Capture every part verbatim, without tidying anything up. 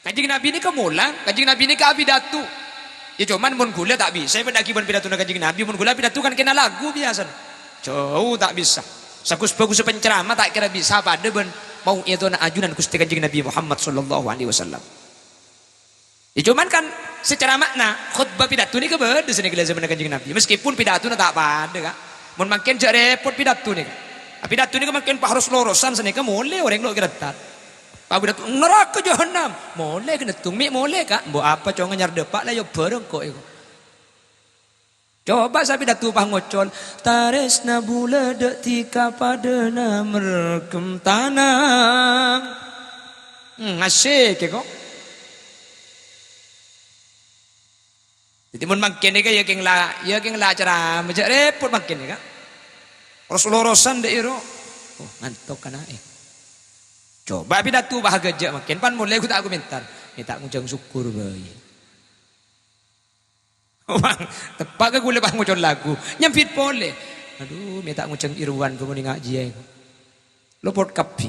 Kanjeng Nabi nèka molang, Kanjeng Nabi nèka apidato. Ya, coma mon ghulâ ta' bisa èpadhâ'âghi bân pidatona Kanjeng Nabi, mon ghulâ apidato kan kèng lagu biyasana. Jhâu ta' bisa. Saghus-bhâghussâ penceramah ta' kèra bisa padâ bân mau'idhona ajunan Ghustè Kanjeng Nabi Muhammad sallallahu alaihi wasallam. Ya, coma kan sè ceramana, khotbah pidato nèka bâdâ sanèka la jhâmanna Kanjeng Nabi. Meskipun pidatona ta' padâ, Ka'. Mon mangkèn jhâ' rèpot pidato nèka. Pidato nèka mangkèn pas ros-lorosan sanèka molè orèng lo' kèra entar. Pas pidato, "Naraka jahannam." Molè kennèng, mè' molè, Ka'. Mbok apa, cong, nyar dâpa' la èyobâ rèng ko' èko. Coba sapidato pas ngocol, "Tarèsna bulâ dâ' dhika padâna mergem tana." Hmm, asik, èko. Dhâddhi, mon mangkèn nèka ya kèng la, ya kèng la ceramah, jhâ' rèpot mangkèn nèka. Ros-lorosan dâ' èro. Oh, ngantok kana', eh. Coba pidato pas ghâjâ' mangkèn, pan molè ghu ta' komentar. Mè' ta' ngojhâng sokkor bhâi. Bang, teppa' ka ghulâ pas ngocol lagu. Nyambit polè. Adhu, mè' ta' ngojhâng Irwan bhâi mon ngajhiyâ. Lopot kabbhi.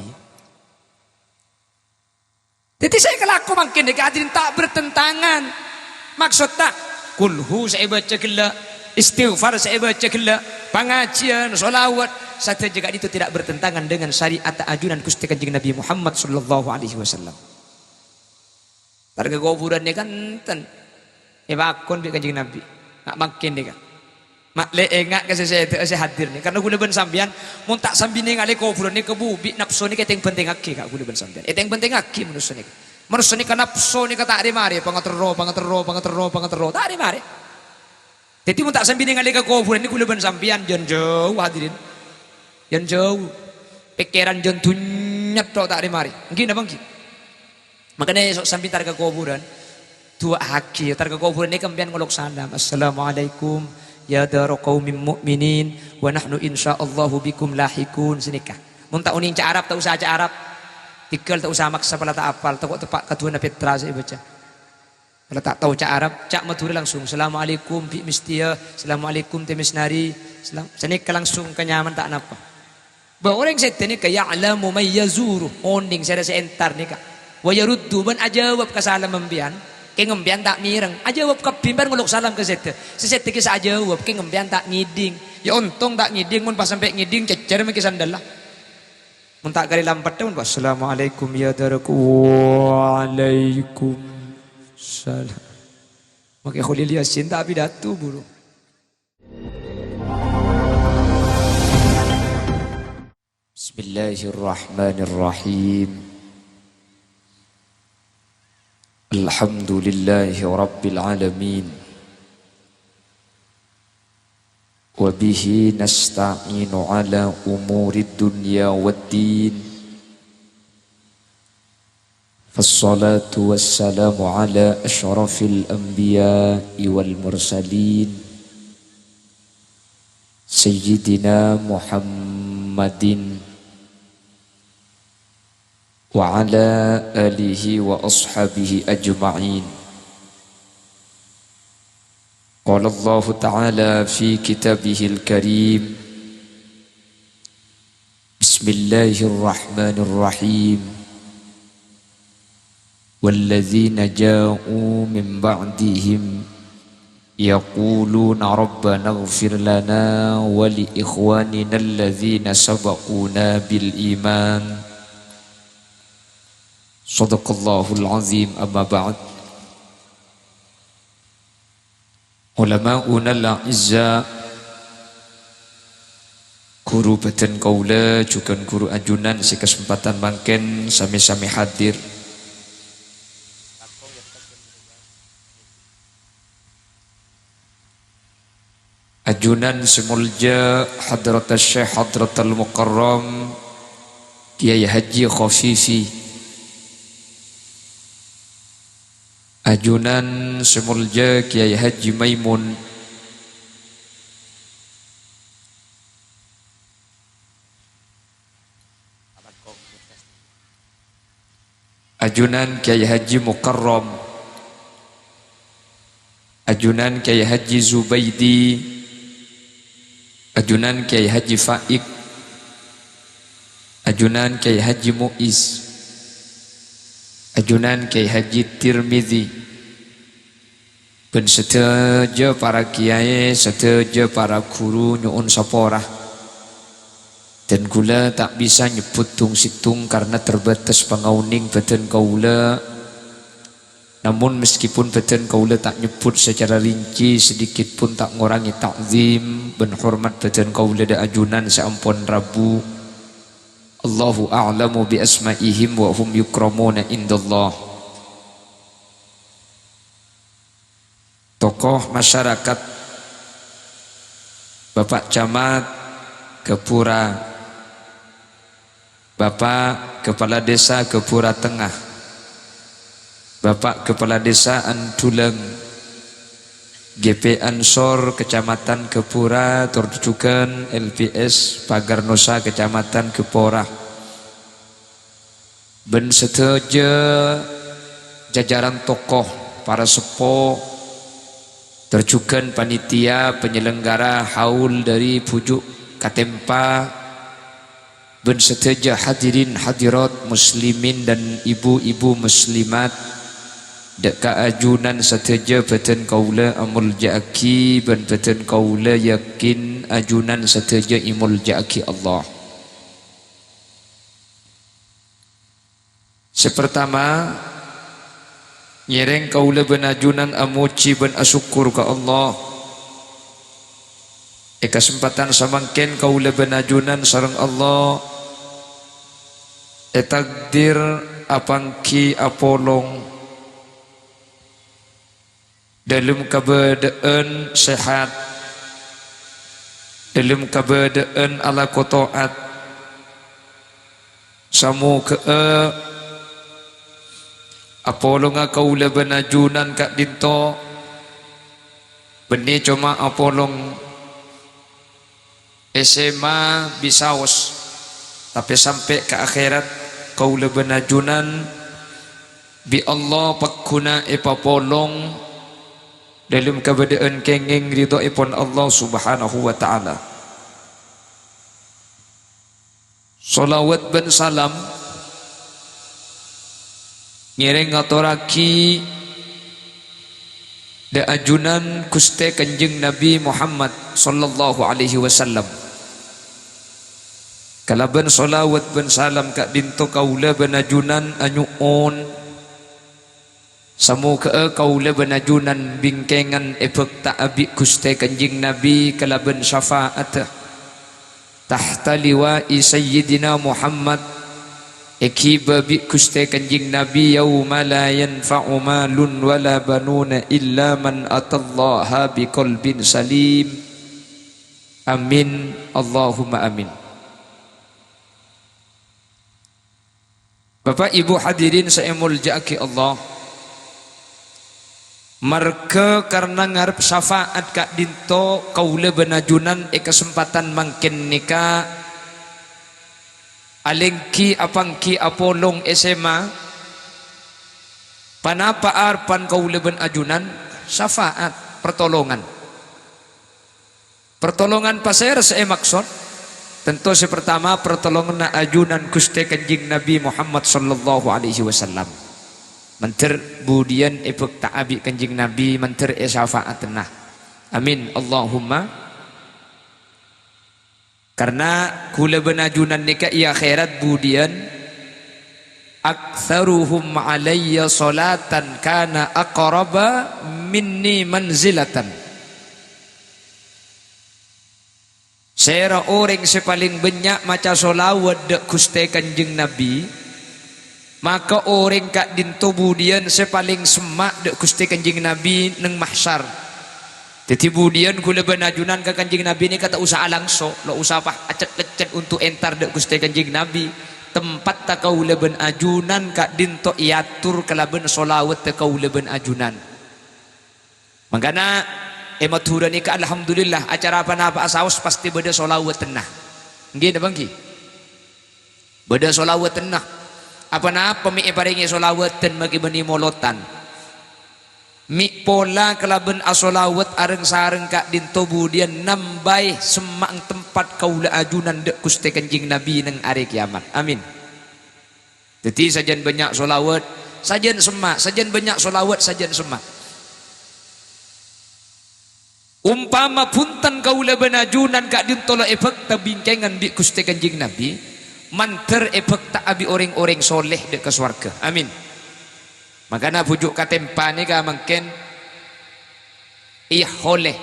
Dhâddhi sè èkalako mangkèn nèka hadirin ta' bertentangan. Maksodda, kulhu sè èbâca ghellâ', istighfar sè èbâca ghellâ', pangajhiyân, sholawat, sadhâjâ ka'dinto tidak bertentangan dengan syariat ajunan Ghustè Kanjeng Nabi Muhammad sallallahu alaihi wasallam. Targhâ kobhurân nèka enten èpakon bi' Kanjeng Nabi. Nga' mangkèn nèka. Ma' lè enga' ka sè sèdhâ'â sè hadir nèka. Karna ghulâ bân sampèyan, mon ta' sambi nèngalè kobhurân nèka bubi, napso nèka ètèng-bhântèngaghi, Ka', ghulâ bân sampèyan. Ètèng-bhântèngaghi manossa nèka. Manossa nèka napso nèka ta' rè-marè, pangaterro, pangaterro, pangaterro, pangaterro, ta' rè-marè. Dhâddhi, mon ta' sambi nèngalè ka kobhurân nèka ghulâ bân sampèyan, jân jhâu, hadirin. Jân jhâu. Pèkkèran jân dhunnya tho ta' rè-marè. Èngghi napa èngghi? Makana èso' sambi entar ka kobhurân, du'aaghi, entar ka kobhurân nèka sampèyan ngolok salam, "Assalamualaikum, ya dara qaumin mu'minin, wa nahnu insyaallahu bikum lahiqun." Sanèka. Mon ta' onèng ca' Arab, ta' osa ca' Arab. Dhigghâl ta' osa maksa pola ta' apal, tako' teppa' kadhuwâna pètra sè èbâca. Pola ta' tao ca' Arab, ca' Madhurâ langsung, "Assalamualaikum, bi' Mistia, assalamualaikum, Tè Misnari." Salam, sanèka langsung ka nyaman ta' napa. Bâ orèng sèdhâ nèka ya'lamu may yazuru, onèng sèra sè entar nèka. Wa yaruddu, bân ajâwâb ka salam sampèyan. Kèng sampèyan ta' mèreng, ajâwâb kabbhi sampèyan ngolok salam ka sèdhâ. Sè sèdhâ kèya sè ajâwâb, kèng sampèyan ta' ngèdhing. Ya ontong ta' ngèdhing, mon pas sampè' ngèdhing, cècèr mèkè sandalla. Mon ta' karè lampetta, mon, "Assalamualaikum ya daraku." "Waalaikumsalam." Makè Kholil Yasin ta' apidato, buru. Bismillahirrahmanirrahim. Alhamdulillahi rabbil alamin. Wa bihi nasta'inu ala umurid dunya waddin. Fassalatu wassalamu ala asyrafil anbiya'i wal mursalin, Sayyidina Muhammadin wa ala alihi wa ashabihi ajma'in. Qala Allahu ta'ala fi kitabihil karim, Bismillahirrahmanirrahim. Walladzina ja'u min ba'dihim yaquluna rabbana ighfir lana wa li ikhwanina alladzina sabaquna bil iman. Shadaqallahul azim, amma ba'd. Ulama'unal a'izza, ghuru bhâdhân kaulâ jhughân ghuru ajunan sè kasempadhân mangkèn sami-sami hadir. Ajunan sè molja Hadratus Syekh Hadratul Mukarram Kiai Haji Khofifi. Ajunan sè molja Kiai Haji Maimun. Ajunan Kiai Haji Mukarram. Ajunan Kiai Haji Zubaidi. Ajunan Kiai Haji Faik. Ajunan Kiai Haji Muiz. Ajunan Kyai Haji Tirmizi, bân sadhâjâ para kiyaè, sadhâjâ para ghuru nyo'on sapora. Dan kaulâ ta' bisa nyebbhut tong-settong karna terbatas pangaonèng bhâdhân kaulâ. Namun, meskipun bhâdhân kaulâ ta' nyebbhut sacara rinci, sedikit pun ta' ngorangè ta'zim bân hormat bhâdhân kaulâ dâ' ajunan sè ampon rabu. Allahu a'lamu bi asma'ihim wa hum yukramuna indallah. Tokoh masyarakat, Bapak Camat Gapura, Bapak Kepala Desa Gapura Tengah, Bapak Kepala Desa Anduleng, G P Ansor Kecamatan Gapura, tor jhughân L P S Pagar Nosa Kecamatan Gapura, bân sadhâjâ jajaran tokoh, para seppo, tor jhughân panitia penyelenggara haul dâri Bhuju' Katempa, bân sadhâjâ hadirin hadirat muslimin dan ibu-ibu muslimat, dâ' ka ajunan sadhâjâ bhâdhân kaulâ amoljâ'aghi, bân bhâdhân kaulâ yakin ajunan sadhâjâ èmoljâ'aghi Allah. Sè partama, ngèrèng kaulâ bân ajunan amojhi bân asokkor ka Allah. È kasempadhân samangkèn kaulâ bân ajunan sareng Allah ètakdir apangghi apolong dâlem kabâdâ'ân sehat, dâlem kabâdâ'ân alako to'at. Samoghâ'â apolonga kaulâ bân ajunan ka'dinto bânnè coma apolong S M A bisaos, tapè sampè' ka akhèrat kaulâ bân ajunan bi' Allah pagghuna èpapolong dâlem kabâdâ'ân kèngèng ridhoèpon Allah Subhanahu wa Ta'ala. Shalawat bân salam ngèrèng ngatorraghi dâ' ajunan Ghustè Kanjeng Nabi Muhammad sallallahu alaihi wasallam. Kalabân shalawat bân salam ka'dinto kaulâ bân ajunan anyo'on, samoghâ'â kaulâ bân ajunan bingkèngan èbhâkta'a bi' Ghustè Kanjeng Nabi kalabân syafa'atta tahta liwa'i Sayyidina Muhammad, èghibâ bi' Ghustè Kanjeng Nabi yauma la yanfa'u malun wala banuna illa man atallaha biqalbin salim. Amin, Allahumma amin. Bapa' Ibu hadirin sè èmoljâ'aghi Allah, marghâ karna ngarep syafa'at ka'dinto kaulâ bân ajunan è kasempadhân mangkèn nèka alèngghi apangghi apolong S M A, ponapa arebbhân kaulâ bân ajunan? Syafa'at, partolongan. Partolongan pasèra sè èmaksod? Tanto sè partama partolonganna ajunan Ghustè Kanjeng Nabi Muhammad sallallahu alaihi wasallam. Mandhâr budiyân èbhâkta'a bi' Kanjeng Nabi, mandhâr èsyafa'atanna. Amin, Allahumma. Karna kaulâ bân ajunan nèka è akhèrat budiyân, "Aktsaruhum alayya shalatan kana aqraba minni manzilatan." Sèra orèng sè palèng bânnya' maca shalawat dâ' Ghustè Kanjeng Nabi, maka orèng ka'dinto budiyân sè palèng semma' dâ' Ghustè Kanjeng Nabi neng mahsyar. Dâddhi budiyân kaulâ bân ajunan ka Kanjeng Nabi nèka ta' osa alangso, lo' osa pas acet-leccet onto' entar dâ' Ghustè Kanjeng Nabi. Tempatta kaulâ bân ajunan ka'dinto èator kalabân shalawatta kaulâ bân ajunan. Mangkana, è Madhurâ nèka, alhamdulillah, acara pa-napa'a saos pastè bâdâ shalawatanna. Ngghi napa ngghi? Bâdâ shalawatanna. Apa-napa mè' èparèngè shalawatan maghi bânnè molotan. Mè' pola kalabân ashalawat areng-sareng ka'dinto budiyân nambâi semma'na tempat kaulâ ajunan dâ' Ghustè Kanjeng Nabi neng arè kèyamat. Amin. Dâddhi, sajân bânnya' shalawat, Sajân semma', sajân bânnya' sholawat, sajân semma'. Ompama bhunten kaulâ bân ajunan ka'dinto la èbhâkta bingkèngan bi' Ghustè Kanjeng Nabbhi, mandhâr èbhâkta'a bi' orèng-orèng sholeh dâ' ka sowarghâ. Amin. Mangkana bhuju' katèmpa nèka mangkèn èholè.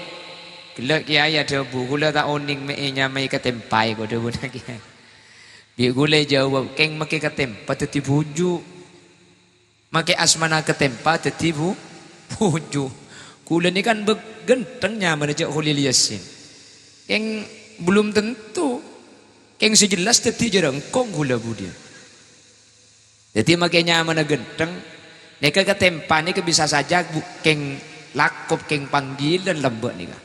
Ghellâ' kèyaè adhâbu, "Kaulâ ta' onèng mè' ènyamaè katèmpaè," ko dhâbuna kèyaè. Bi' kaulâ èjâwâb, "Kèng makè katèmpa dhâddhi bhuju'." Makè asmana katèmpa dhâddhi bu-, bhuju'. Kaulâ nèka kan bâ-, ghântheng nyamana jâ' Kholil Yasin. Kèng belum tentu. Kèng sè jelas dhâddhi jârângkong kaulâ budiyân. Dhâddhi makè nyamana ghântheng, nèka katèmpa nèka bisa saja bu-, kèng lakop, kèng panggilan lambâ' nèka.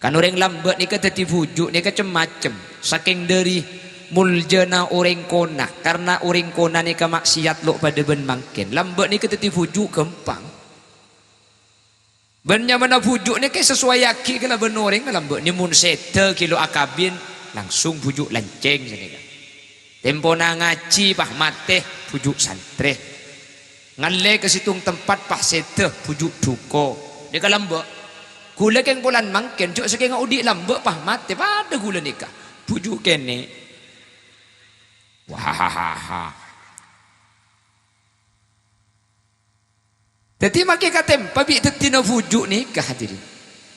Kan orèng lambâ' nèka dhâddhi bhuju' nèka cem-macem. Sakèng dhâri moljâna orèng kona, karna orèng kona nèka maksiat lo' padâ bân mangkèn. Lambâ' nèka dhâddhi bhuju' ghâmpang. Bân nyamana bhuju' nèka èsesuwaiyaghi kalabân orèng lambâ'. Nè mon sèdhâ ghi' lo' akabin, langsung bhuju' lancèng sanèka. Tempona ngajhi pas matè, bhuju' santrè. Ngallè ka sèttong tempat pas sèdhâ, bhuju' dhuko. Nèka lambâ'. Kaulâ kèng polana mangkèn, jâ' sakènga odi' lambâ' pas matè, padâ kaulâ nèka. Bhuju' kènè'. Wahahaha. Dhâddhi makè katèmpa bi' dhâddhina bhuju' nèka, hadirin.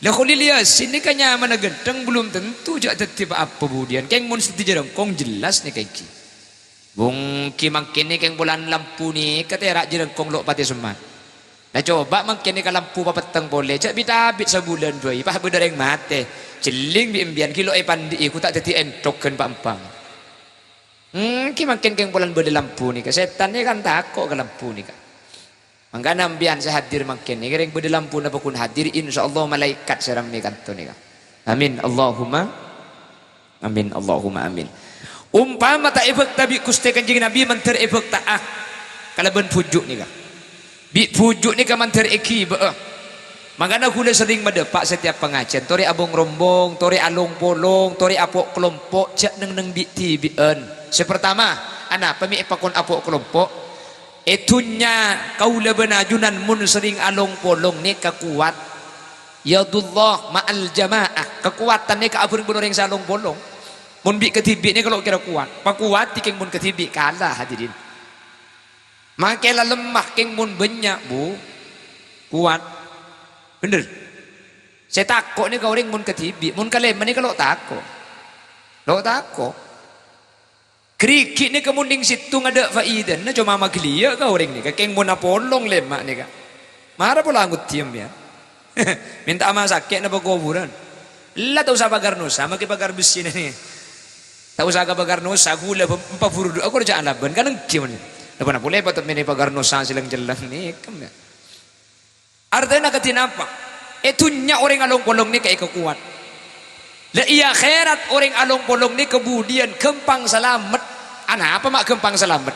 La Kholil Yasin nèka nyamana ghântheng, belum tentu jâ' dhâddhi pa-apa budiyân. Kèng mon dhâddhi jârângkong jelas nèka èngghi. Bungki mangkèn nè kèng polana lampu nèka tèra' jârângkong lo' patè semma'. La coba mangkèn nèka lampu papetteng polè, jâ' bit-abit sabulân bhâi, pas bâdâ orèng matè. Jhelling bi' embiyân ghi' lo' èpandi'i, ghu ta' dhâddhi ènthok ghân pa-empa. Èngghi mangkèn kèng polana bâdâ lampu nèka, sètan nèka kan tako' ka lampu nèka. Mangkana embiyân sè hadir mangkèn nèka, rèng bâdâ lampuna pokon hadir, insyaallah malaèkat sè rammè kanto nèka. Amin, Allahumma amin, Allahumma amin. Ompama ta' èbhâkta bi' Ghustè Kanjeng Nabbhi, mandhâr èbhâkta'a kalabân bhuju' nèka. Bi' bhuju' nèka mandhâr èghibâ'â. Mangkana kaulâ serrèng madâpa' satèyap pangajiyân, torè abong-rombong, torè along-polong, torè apo' kalompo', jâ' neng-enneng bi'-dhibi'ân. Sè partama, anapa mè' èpakon apo' kalompo'? È dhunnya kaulâ bân ajunan mon serrèng along-polong nèka kowat. Yadullah ma'al jama'ah. Kakowadhân nèka abhâreng bân orèng sè along-polong. Mon bi' kadhibi' nèka lo' kèra kowat. Pakowadhi kèng mon kadhibi' kala, hadirin. Makè la lemma kèng mon bânnya', Bu. Kowat. Bhender. Sè tako' nèka orèng mon kadhibi', mon kalèma nèka lo' tako'. Lo' tako'. Ghârighi' nèka mon neng sèttong adâ' faidana, coma maghâliyâ' ka orèng nèka, kèng mon apolong lèma' nèka. Mara pola angghuddhi iyâ. Mènta'a masakè' napa kobhurân. Ella ta' osa pagar nosa, makè pagar bessina nè. Ta' osa ka pagar nosa, kaulâ bâ-, empa buru du'a kor jâ' alabân, kan èngghi mon. Napa-napa polè patè mènè pagar nosa sè lèng-cellèng nèka, ya. Artèna kadhi napa? È dhunnya orèng along-polong nèka èkakowat. La, è akhèrat orèng along-polong nèka budiyân ghâmpang salamet. Anapa ma' ghâmpang salamet?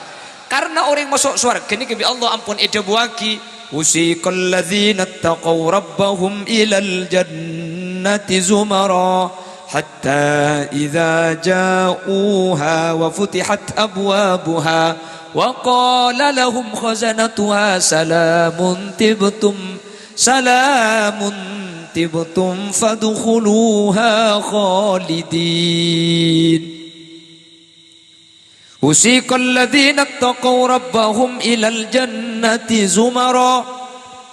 Karna orèng maso' sowarghâ nèka bi' Allah ampon èdhâbuwaghi, "Wasiqal ladzina ittaqaw rabbahum ilal jannati zumara, hatta idza ja'uha wa futihat abwabuha." Wa qala lahum khazanatuha salamun tibtum, salamun tibtum fadkhuluha khalidin. Wasiqal ladzina ittaqaw rabbahum ilal jannati zumara.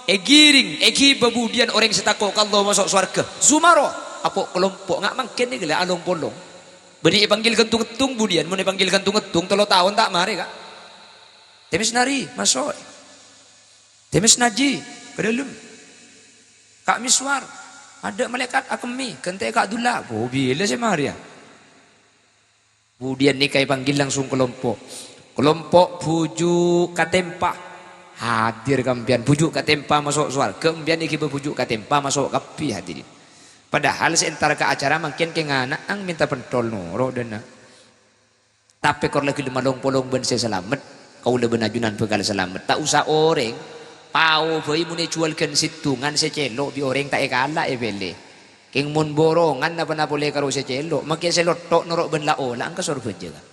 Èghiring, èghibâ budiyân orèng sè tako' ka Allah maso' sowarghâ. Zumara, apo' kalompo', nga' mangkèn nèka la along-polong. Bânnè èpanggil ghântung-ngètung budiyân, mon èpanggil ghântung-ngètung tello taon ta' marè, Ka'. Tèmès Nari, maso'. Tèmès Naji, ka dâlem. Ka' Miswar, adâ' malaèkat akemmè, ghântè'è Ka' Abdullah. Bo, bilâ sè marè, ya? Budiyân nèka èpanggil langsung kalompo'. Kalompo' bhuju' katèmpa. Hadir ka embiyân bhuju' katèmpa maso' sowarghâ, embiyân èghibâ bhuju' katèmpa maso' kabbhi, hadirin. Padahal sè entar ka acara mangkèn kèng ana'na mènta pentol noro' dâna. Tapè kor la ghellem along-polong bân sè salamet, kaulâ bân ajunan bhâkal salamet. Ta' osa orèng, pao bhâi mon èjhuwâl ghân sèttongan sè cèlo' bi' orèng ta' èkala' èpèlè. Kèng mon borongan napa-napa polè karo sè cèlo', makè sè lotto' noro' bân la ola engka sorbhâjâ, Ka'.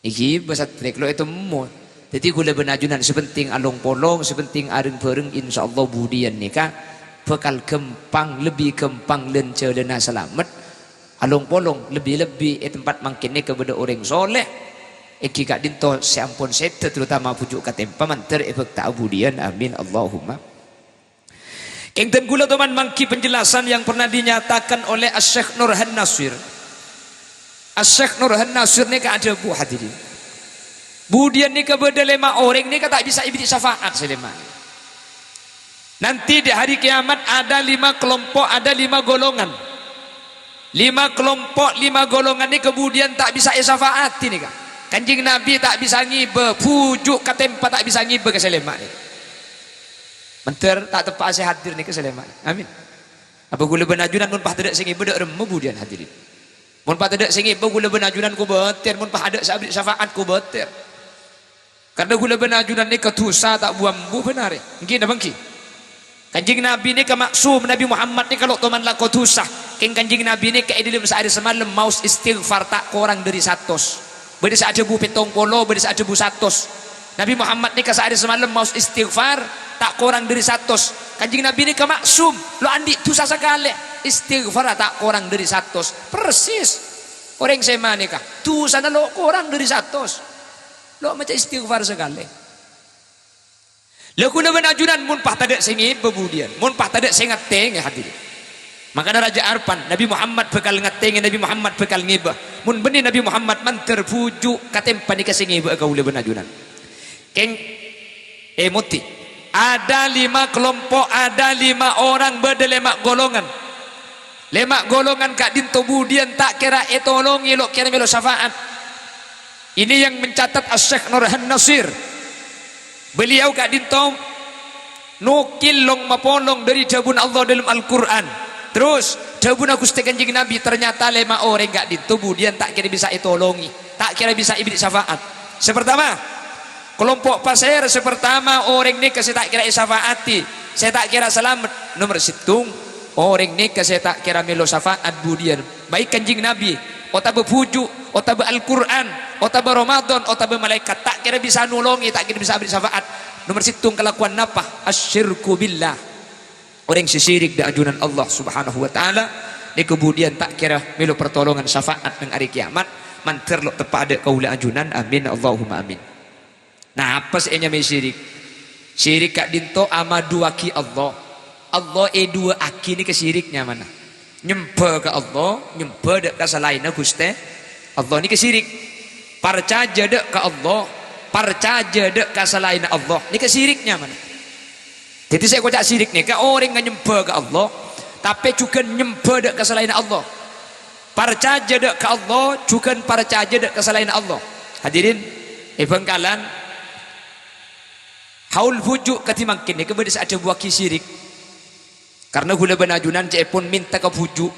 Èghibâ satrèk lo' ètemmo. Dhâddhi ghulâ bân ajunan sè penting along-polong, sè penting areng-bhâreng, insyaallah budiyân nèka bhâkal ghâmpang, lebbi ghâmpang lan jhâlânna salamet. Along-polong, lebbi-lebbi è tempat mangkèn nèka bâdâ orèng soleh, èngghi ka'dinto sè ampon sèdhâ, terutama bhuju' katèmpa, mandhâr èbhâkta budiyân. Amin, Allahumma. Kèng dân ghulâ toman mangghi penjelasan yang pernah dinyatakan oleh Asy-Syeikh Nurhan Nasir. Asy-Syeikh Nurhan Nasir nèka adhâbu, hadirin. Budiyân nèka bâdâ lèma orèng nèka ta' bisa èberri' syafaat sè lèma. Nanti di hari kiamat ada lima kelompok, ada lima golongan. Lima kelompok, lima golongan nèka budiyân ta' bisa èsyafaati nèka. Kanjeng Nabi ta' bisa ngibâ, bhuju' katèmpa ta' bisa ngibâ ka sè lèma nèka. Mandhâr ta' teppa'a sè hadir nèka sè lèma. Amin. Apa ghulâ bân ajunan mon pas tadâ' sè ngibâ dâ' remma budiyân, hadirin? Mon pas tadâ' sè ngibâ ghulâ bân ajunan kobâtèr, mon pas adâ' sè aberri' syafaat kobâtèr. Karna ghulâ bân ajunan nèka dhusa ta' bu-ambu bân arè. Èngghi napa èngghi? Kanjeng Nabi nèka maksum, Nabi Muhammad nèka lo' toman lako dhusa. Kèng Kanjeng Nabi nèka è dâlem saarè samalem maos istighfar ta' korang dâri satos. Bâdâ sè adhâbu pèttong polo, bâdâ sè adhâbu satos. Nabi Muhammad nèka saarè samalem maos istighfar ta' korang dâri satos. Kanjeng Nabi nèka maksum, lo' andi' dhusa sakalè, istighfar ta' korang dâri satos. Persis. Orèng sè ma nèka, dhusana lo' korang dâri satos. Lo' maca istighfar sakalè. La ghulâ bân ajunan mon pas tadâ' sè ngibâ budiyân, mon pas tadâ' sè ngattèngè, hadirin. Mangkana rajâ arebbhân, Nabi Muhammad bhâkal ngattèngè, Nabi Muhammad bhâkal ngibâ. Mon bânnè Nabi Muhammad mandhâr bhuju' katèmpa nèka sè ngibâ'â kaulâ bân ajunan. Kèng, eh, moti. Ada lima kelompok, ada lima orang, bâdâ lèma' golongan. Lèma' golongan ka'dinto budiyân ta' kèra ètolongè, lo' kèra mèlo syafaat. Ini yang mencatat Asy-Syeikh Nurhan Nasir. Beliau ka'dinto nokil long-mapolong dâri dhâbuna Allah dâlem Al-Qur'an. Terros, dhâbuna Ghustè Kanjeng Nabi, ternyata lèma' orèng ka'dinto budiyân ta' kèra bisa ètolongè, ta' kèra bisa èberri' syafaat. Sè partama, kelompok pasèra sè partama, orèng nèka sè ta' kèra èsyafaati, sè ta' kèra salamet. Nomer sèttong, orèng nèka sè ta' kèra mèlo syafaat budiyân, baik Kanjeng Nabi, otabâ bhuju', otabâ Al-Qur'an, otabâ Ramadan, otabâ malaèkat, ta' kèra bisa nolongè, ta' kèra bisa aberri' syafaat. Nomer sèttong kalakowan napa? Asyirku billah. Orèng sè syirik dâ' ajunan Allah Subhanahu wa Ta'ala, nèka budiyân ta' kèra mèlo partolongan syafaat neng arè kiyamat, mandhâr lo' teppa' dâ' kaulâ ajunan. Amin, Allahumma amin. Napa sè ènyamaè syirik? Syirik ka'dinto amaduwâghi Allah. Allah èduwâ'âghi nèka syirik nyamana. Nyembhâ ka Allah, nyembhâ dâ' ka salaènna Ghustè Allah nèka syirik. Parcajâ dâ' ka Allah, parcajâ dâ' ka salaènna Allah nèka syirik nyamana. Dhâddhi sè èkoca' syirik nèka orèng nganyembhâ ka Allah, tapè jhughân nyembhâ dâ' ka salaènna Allah. Parcajâ dâ' ka Allah, jhughân parcajâ dâ' ka salaènna Allah. Hadirin, è Bhângkalan, haul bhuju' kadhi mangkèn nèka bâdâ sè adhâbuwâghi syirik. Karna ghulâ bân ajunan ca'èpon mènta ka bhuju'.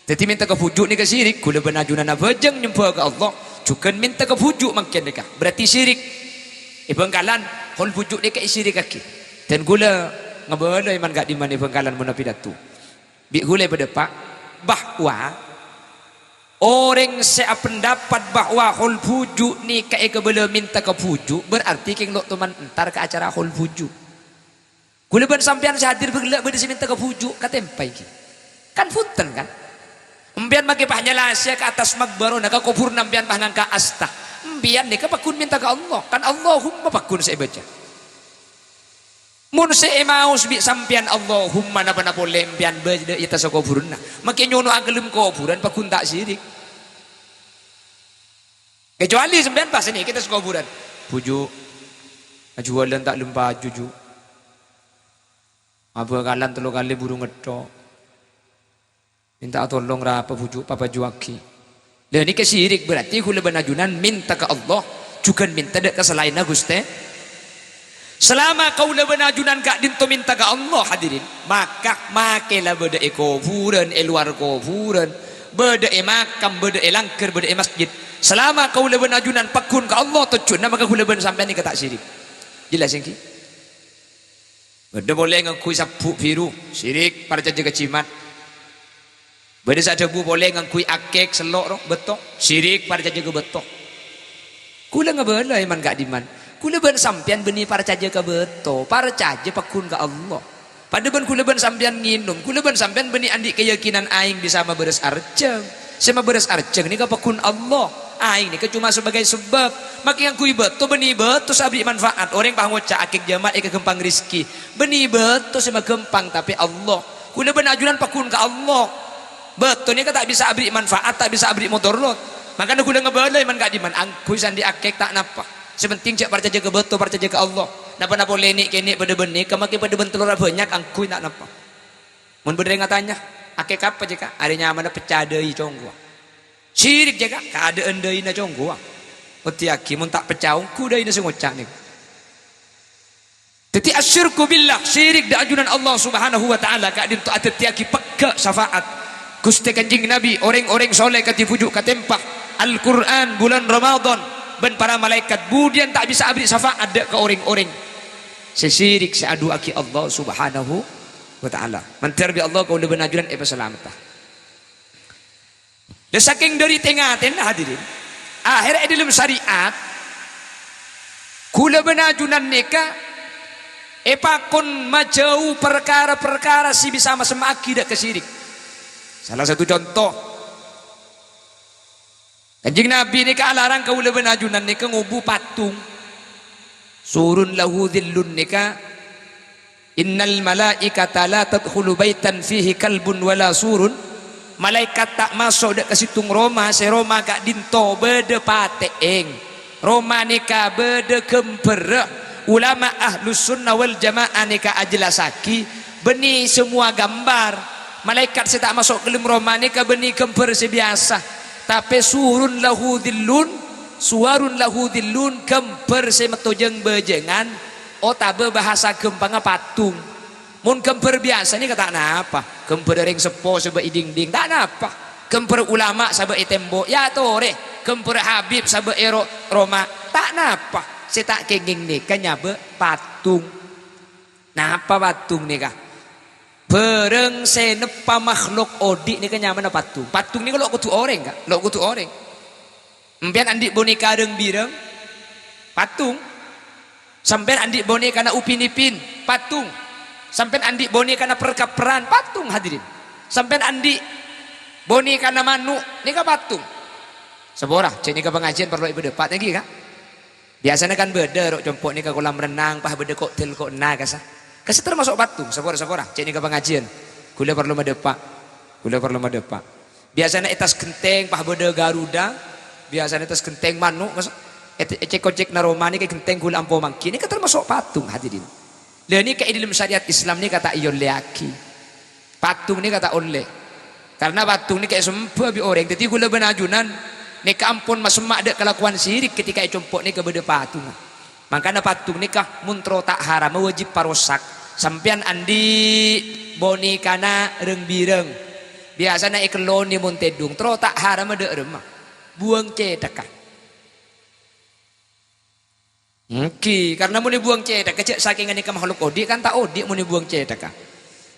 Dhâddhi mènta ka bhuju' nèka syirik, ghulâ bân ajunan abhâjâng nyembhâ ka Allah, jhughân mènta ka bhuju' mangkèn nèka. Berarti syirik. È Bhângkalan, haul bhuju' nèka èsirikaghi. Dân ghulâ ngabâlâ è man ka'dimman è Bhângkalan mon apidato. Bi' ghulâ èpadâpa' bahwa orèng sè apendapat bahwa haul bhuju' nèka èkabâlâ mènta ka bhuju', berarti kèng lo' toman entar ka acara haul bhuju'. Ghulâ bân sampèyan sè hadir bâ' ghellâ' bâdâ sè mènta ka bhuju', katèmpa èngghi. Kan bhunten, kan? Empèyan makè pas nyalasè ka attas maqbarona, ka kobhurânna empèyan pas ngangka' asta. Empèyan nèka pagghun mènta ka Allah. Kan Allahumma pagghun sè èbâca. Mon sè èmaos bi' sampèyan Allahumma napa-napa polè empèyan bâdâ è attassa kobhurânna. Makè nyono agellem kobhurân pagghun ta' syirik. Kecuali sampèyan pas nèka è attassa kobhurân. Bhuju', ajhuwâlân ta' lem paju, Ju'. Abhâkalan tello kalè buru ngetthok. Mènta atolong rapa bhuju' papajuwâghi. Lha nèka syirik, berarti ghulâ bân ajunan mènta ka Allah, jhughân mènta dâ' ka salaènna Ghustè. Salama kaulâ bân ajunan ka'dinto mènta ka Allah, hadirin, maka makè la bâdâ è kobhurân, è lowar kobhurân, bâdâ è makam, bâdâ è langghâr, bâdâ è masjid. Salama kaulâ bân ajunan pagghun ka Allah tojjhuna, maka ghulâ bân sampèyan nèka ta' syirik. Jelas, èngghi? Bâdâ polè ngangghuy sabbhu' bhiru, syirik, parcajâ ka jimat. Bâdâ sè adhâbu polè ngangghuy akèk, sello', ro, bâto, syirik, parcajâ ka bâto. Ghulâ ngabâlâ è man ka'dimman. Kaulâ bân sampèyan bânnè parcajâ ka bâto, parcajâ pagghun ka Allah. Padâ bân kaulâ bân sampèyan ngènom, kaulâ bân sampèyan bânnè andi' kayakinan aèng bisa mabârâs arjhâng. Sè mabârâs arjhâng nèka pagghun Allah. Aèng nèka coma sabâgâi sabâb. Makè ngangghuy bâto, bânnè bâto sè aberri' manfaat. Orèng pas ngoca' akèk jhâman èkaghâmpang rejhekkè. Bânnè bâto sè maghâmpang, tapè Allah. Kaulâ bân ajunan pagghun ka Allah. Bâto nèka ta' bisa aberri' manfaat, ta' bisa aberri' modorot. Mangkana kaulâ ngabâlâi man-ka'dimman, angghuy sè andi' akèk ta' napa. Sè pentèng jhâ' parcajâ ka bâto, parcajâ ka Allah. Napa-napa polè nè'-kènè' padâ bân nèka, makè padâ bân tellorra bânnya', angghuy ta' napa. Mon bâdâ rèng atanya, "Akèk apa, Cè', Ka'?" "Arè nyamana pecca dâi, cong," ghuwâ. "Sirik, Cè', Ka'." "Kaadâ'ân dâina, cong," ghuwâ. Oddhiyaghi, mon ta' pecca ongghu dâina sè ngoca' nèko. Dhâddhi, asyirku billah, sirik dâ' ajunan Allah Subhanahu wa Ta'ala ka'dinto adhâddhiyaghi pegghâ' syafaat Ghustè Kanjeng Nabi, orèng-orèng soleh kadhi bhuju' katèmpa, Al-Qur'an, bulân Ramadan, bân para malaèkat, budiyân ta' bisa aberri' syafaat dâ' ka orèng-orèng sè sirik sè adu'aaghi Allah Subhanahu wa Ta'ala. Mandhâr bi' Allah kaulâ bân ajunan èpasalamedhâ. Lah, sakèng dâri tè-ngatèna, hadirin, akhèr è dâlem syariat, kaulâ bân ajunan nèka èpakon majâu parkara-parkara sè bisa masemma'aghi dâ' ka sirik. Sala satu conto, Kanjeng Nabi nèka alarang kaulâ bân ajunan nèka ngobu patung. Surun lahu dhillun nèka, "Innal malaikata la tadkhulu baitan fihi kalbun wala surun." Malaèkat ta' maso' dâ' ka sèttong roma sè roma ka'dinto bâdâ patè'èng. Roma nèka bâdâ ghâmbhârrâ. Ulama Ahlus Sunnah wal Jamaah nèka ajhellassaghi, bânnè samowa ghâmbhâr. Malaèkat sè ta' maso' ka dâlem roma nèka bânnè ghâmbhâr sè biyasa. Tapè surun lahu dhillun, suwarun lahu dhillun, ghâmbhâr sè metto jâng-bâjângan, otabâ bhâsa ghâmpangnga patung. Mon ghâmbhâr biyasa nèka ta' napa. Ghâmbhâr orèng seppo sabâ' è dingding, ta' napa. Ghâmbhâr ulama sabâ' è tembo', ya torè. Ghâmbhâr habib sabâ' è ro-, roma, ta' napa. Sè ta' kèngèng nèka nyabâ' patung. Napa patung nèka? Bhârâng sè neppa makhluk odi' nèka nyamana patung. Patung nèka lo' kodhu orèng, Ka'. Lo' kodhu orèng. Sampèyan andi' boneka rèng-birèng? Patung. Sampèyan andi' bonekana Upin Ipin? Patung. Sampèyan andi' bonekana per-kapperan? Patung, hadirin. Sampèyan andi' bonekana mano'? Nèka patung. Sapora, jhâ' nèka pangajiân parlo èpadâpa', ènggi, Ka'? Biyasana kan bâdâ ro' compo' nèka kolam renang, pas bâdâ ko'del ko'na kasa. Kasa termasuk patung, sapora-sapora, jhâ' nèka pangajiân. Kaulâ parlo madâpa'. Kaulâ parlo madâpa'. Biyasana è attas ghentèng, pas bâdâ garuda. Biyasana è attas ghentèng mano', kasa. È-, ècèk-kocèk na roma nèka ghentèng kaulâ ampo mangghi. Nèka termasuk patung, hadirin. Lah nèka è dâlem syariat Islam nèka ta' èollèyaghi. Patung nèka ta' ollè. Karna patung nèka èsembhâ bi' orèng. Dhâddhi kaulâ bân ajunan nèka ampon masemma' dâ' kalakowan sirik ketika è compo' nèka bâdâ patungnga. Mangkana patung nèka mon terro ta' haram wajib parosak. Sampèyan andi' bonekana rèng-birèng. Biyasana èkellonè mon tèdung. Terro ta' haram dâ' remma. Buwâng cèthakka. Ènggi, karna mon èbuwâng cèthakka, jhâ' sakèng ghânèka makhluk odi' kan ta' odi' mon èbuwâng cèthakka.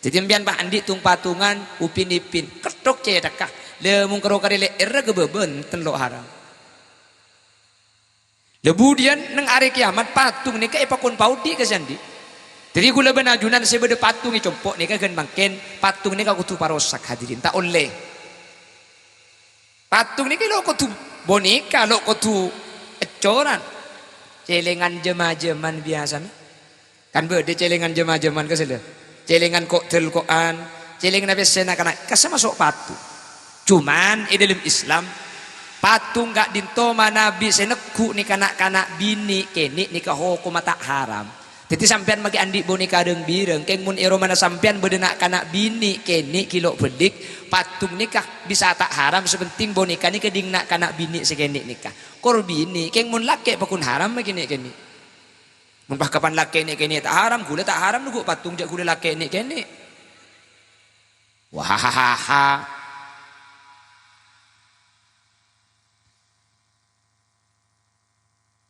Dhâddhi sampèyan pas andi' tung-patungan, Upin Ipin, ketthok cèthakka. Lha, mon karo karè lè'èrra ghâbâ bhânten lo' haram. Lha, budiyân neng arè kèyamat patung nèka èpakon paodi' ka sè andi'. Dhâddhi kaulâ bân ajunan sè bâdâ patung è compo' nèka ghân mangkèn, patung nèka kodhu parosak, hadirin, ta' ollè. Patung nèka lo' kodhu boneka, lo' kodhu èccoran. Cèlèngan jâm-ajâmân biyasana. Kan bâdâ cèlèngan jâm-ajâmân kassa lho. Cèlèngan ko'del ko'an, cèlènganna pèssèna kana', kassa maso' patung. Cuman è dâlem Islam, patung ka'dinto manabi sè neggu' nèka na'-kana' binè' kènè' nèka hokomma ta' haram. Dhâddhi sampèyan maghi andi' boneka rèng-birèng, kèng mon è romana sampèyan bâdâ na'-kana' binè' kènè' ghi' lo' bâlik, patung nèka bisa ta' haram, sè pentèng boneka nèka dhing na'-kana' binè' sè kènè' nèka. Kor binè', kèng mon lakè' pakon haram maghi nè'-kènè'. Mon pas kapan lakè' nè'-kènè' ta' haram, ghulâ ta' haram neggu' patung jhâ' ghulâ lakè' nè'-kènè'. Wahahaha.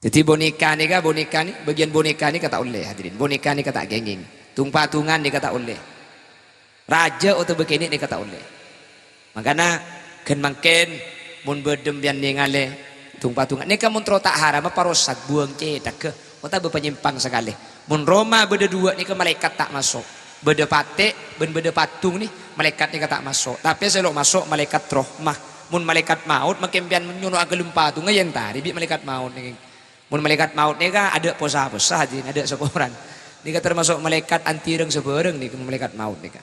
Dhâddhi boneka nèka, boneka nè-, bâgiyân boneka nèka ta' ollè, hadirin. Boneka nèka ta' kèngèng. Tung-patungan nèka ta' ollè. Rajâ otabâ kènè' nèka ta' ollè. Mangkana, ghân mangkèn, mon bâdâ sampèyan nèngalè tung-patungan. Nèka mon terro ta' haram, parosak buwâng cèthagghâ. Otabâ panyèmpang sakalè. Mon roma bâdâ duwâ' nèka malaèkat ta' maso'. Bâdâ patè' bân bâdâ paddhung nè, malaèkat nèka ta' maso'. Tapè sè lo' maso' malaèkat rahmah. Mon malaèkat maot mangkèn sampèyan nyono aghâlem paddhungnga èentarè bi' malaèkat maot nèka. Mon malaèkat maot nèka adâ' posa-posa, hadirin, adâ' sakoran. Nèka tamaso' malaèkat anti rèng-sabârâng nèka, malaèkat maot nèka.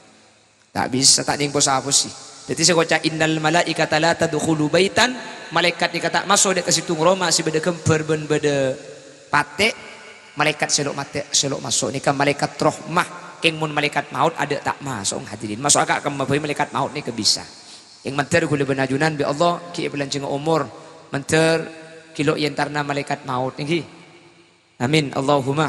Ta' bisa, ta' nèng posa-posi. Dhâddhi sè ngoca', "Innal malaikata la tadkhulu baitan," malaèkat nèka ta' maso' dâ' ka sèttong roma sè bâdâ ghâmbhâr bân bâdâ patè'. Malaèkat sè lo' matè, sè lo' maso' nèka malaèkat rahmah. Kèng mon malaèkat maot adâ' ta' maso', hadirin. Maso' ka kemma bhâi malaèkat maot nèka bisa. Kèng mandhâr ghulâ bân ajunan bi' Allah ghi' èpalanjhângnga omor. Mandhâr ghi' lo' èentarana malaèkat maot, èngghi. Amin, Allahumma.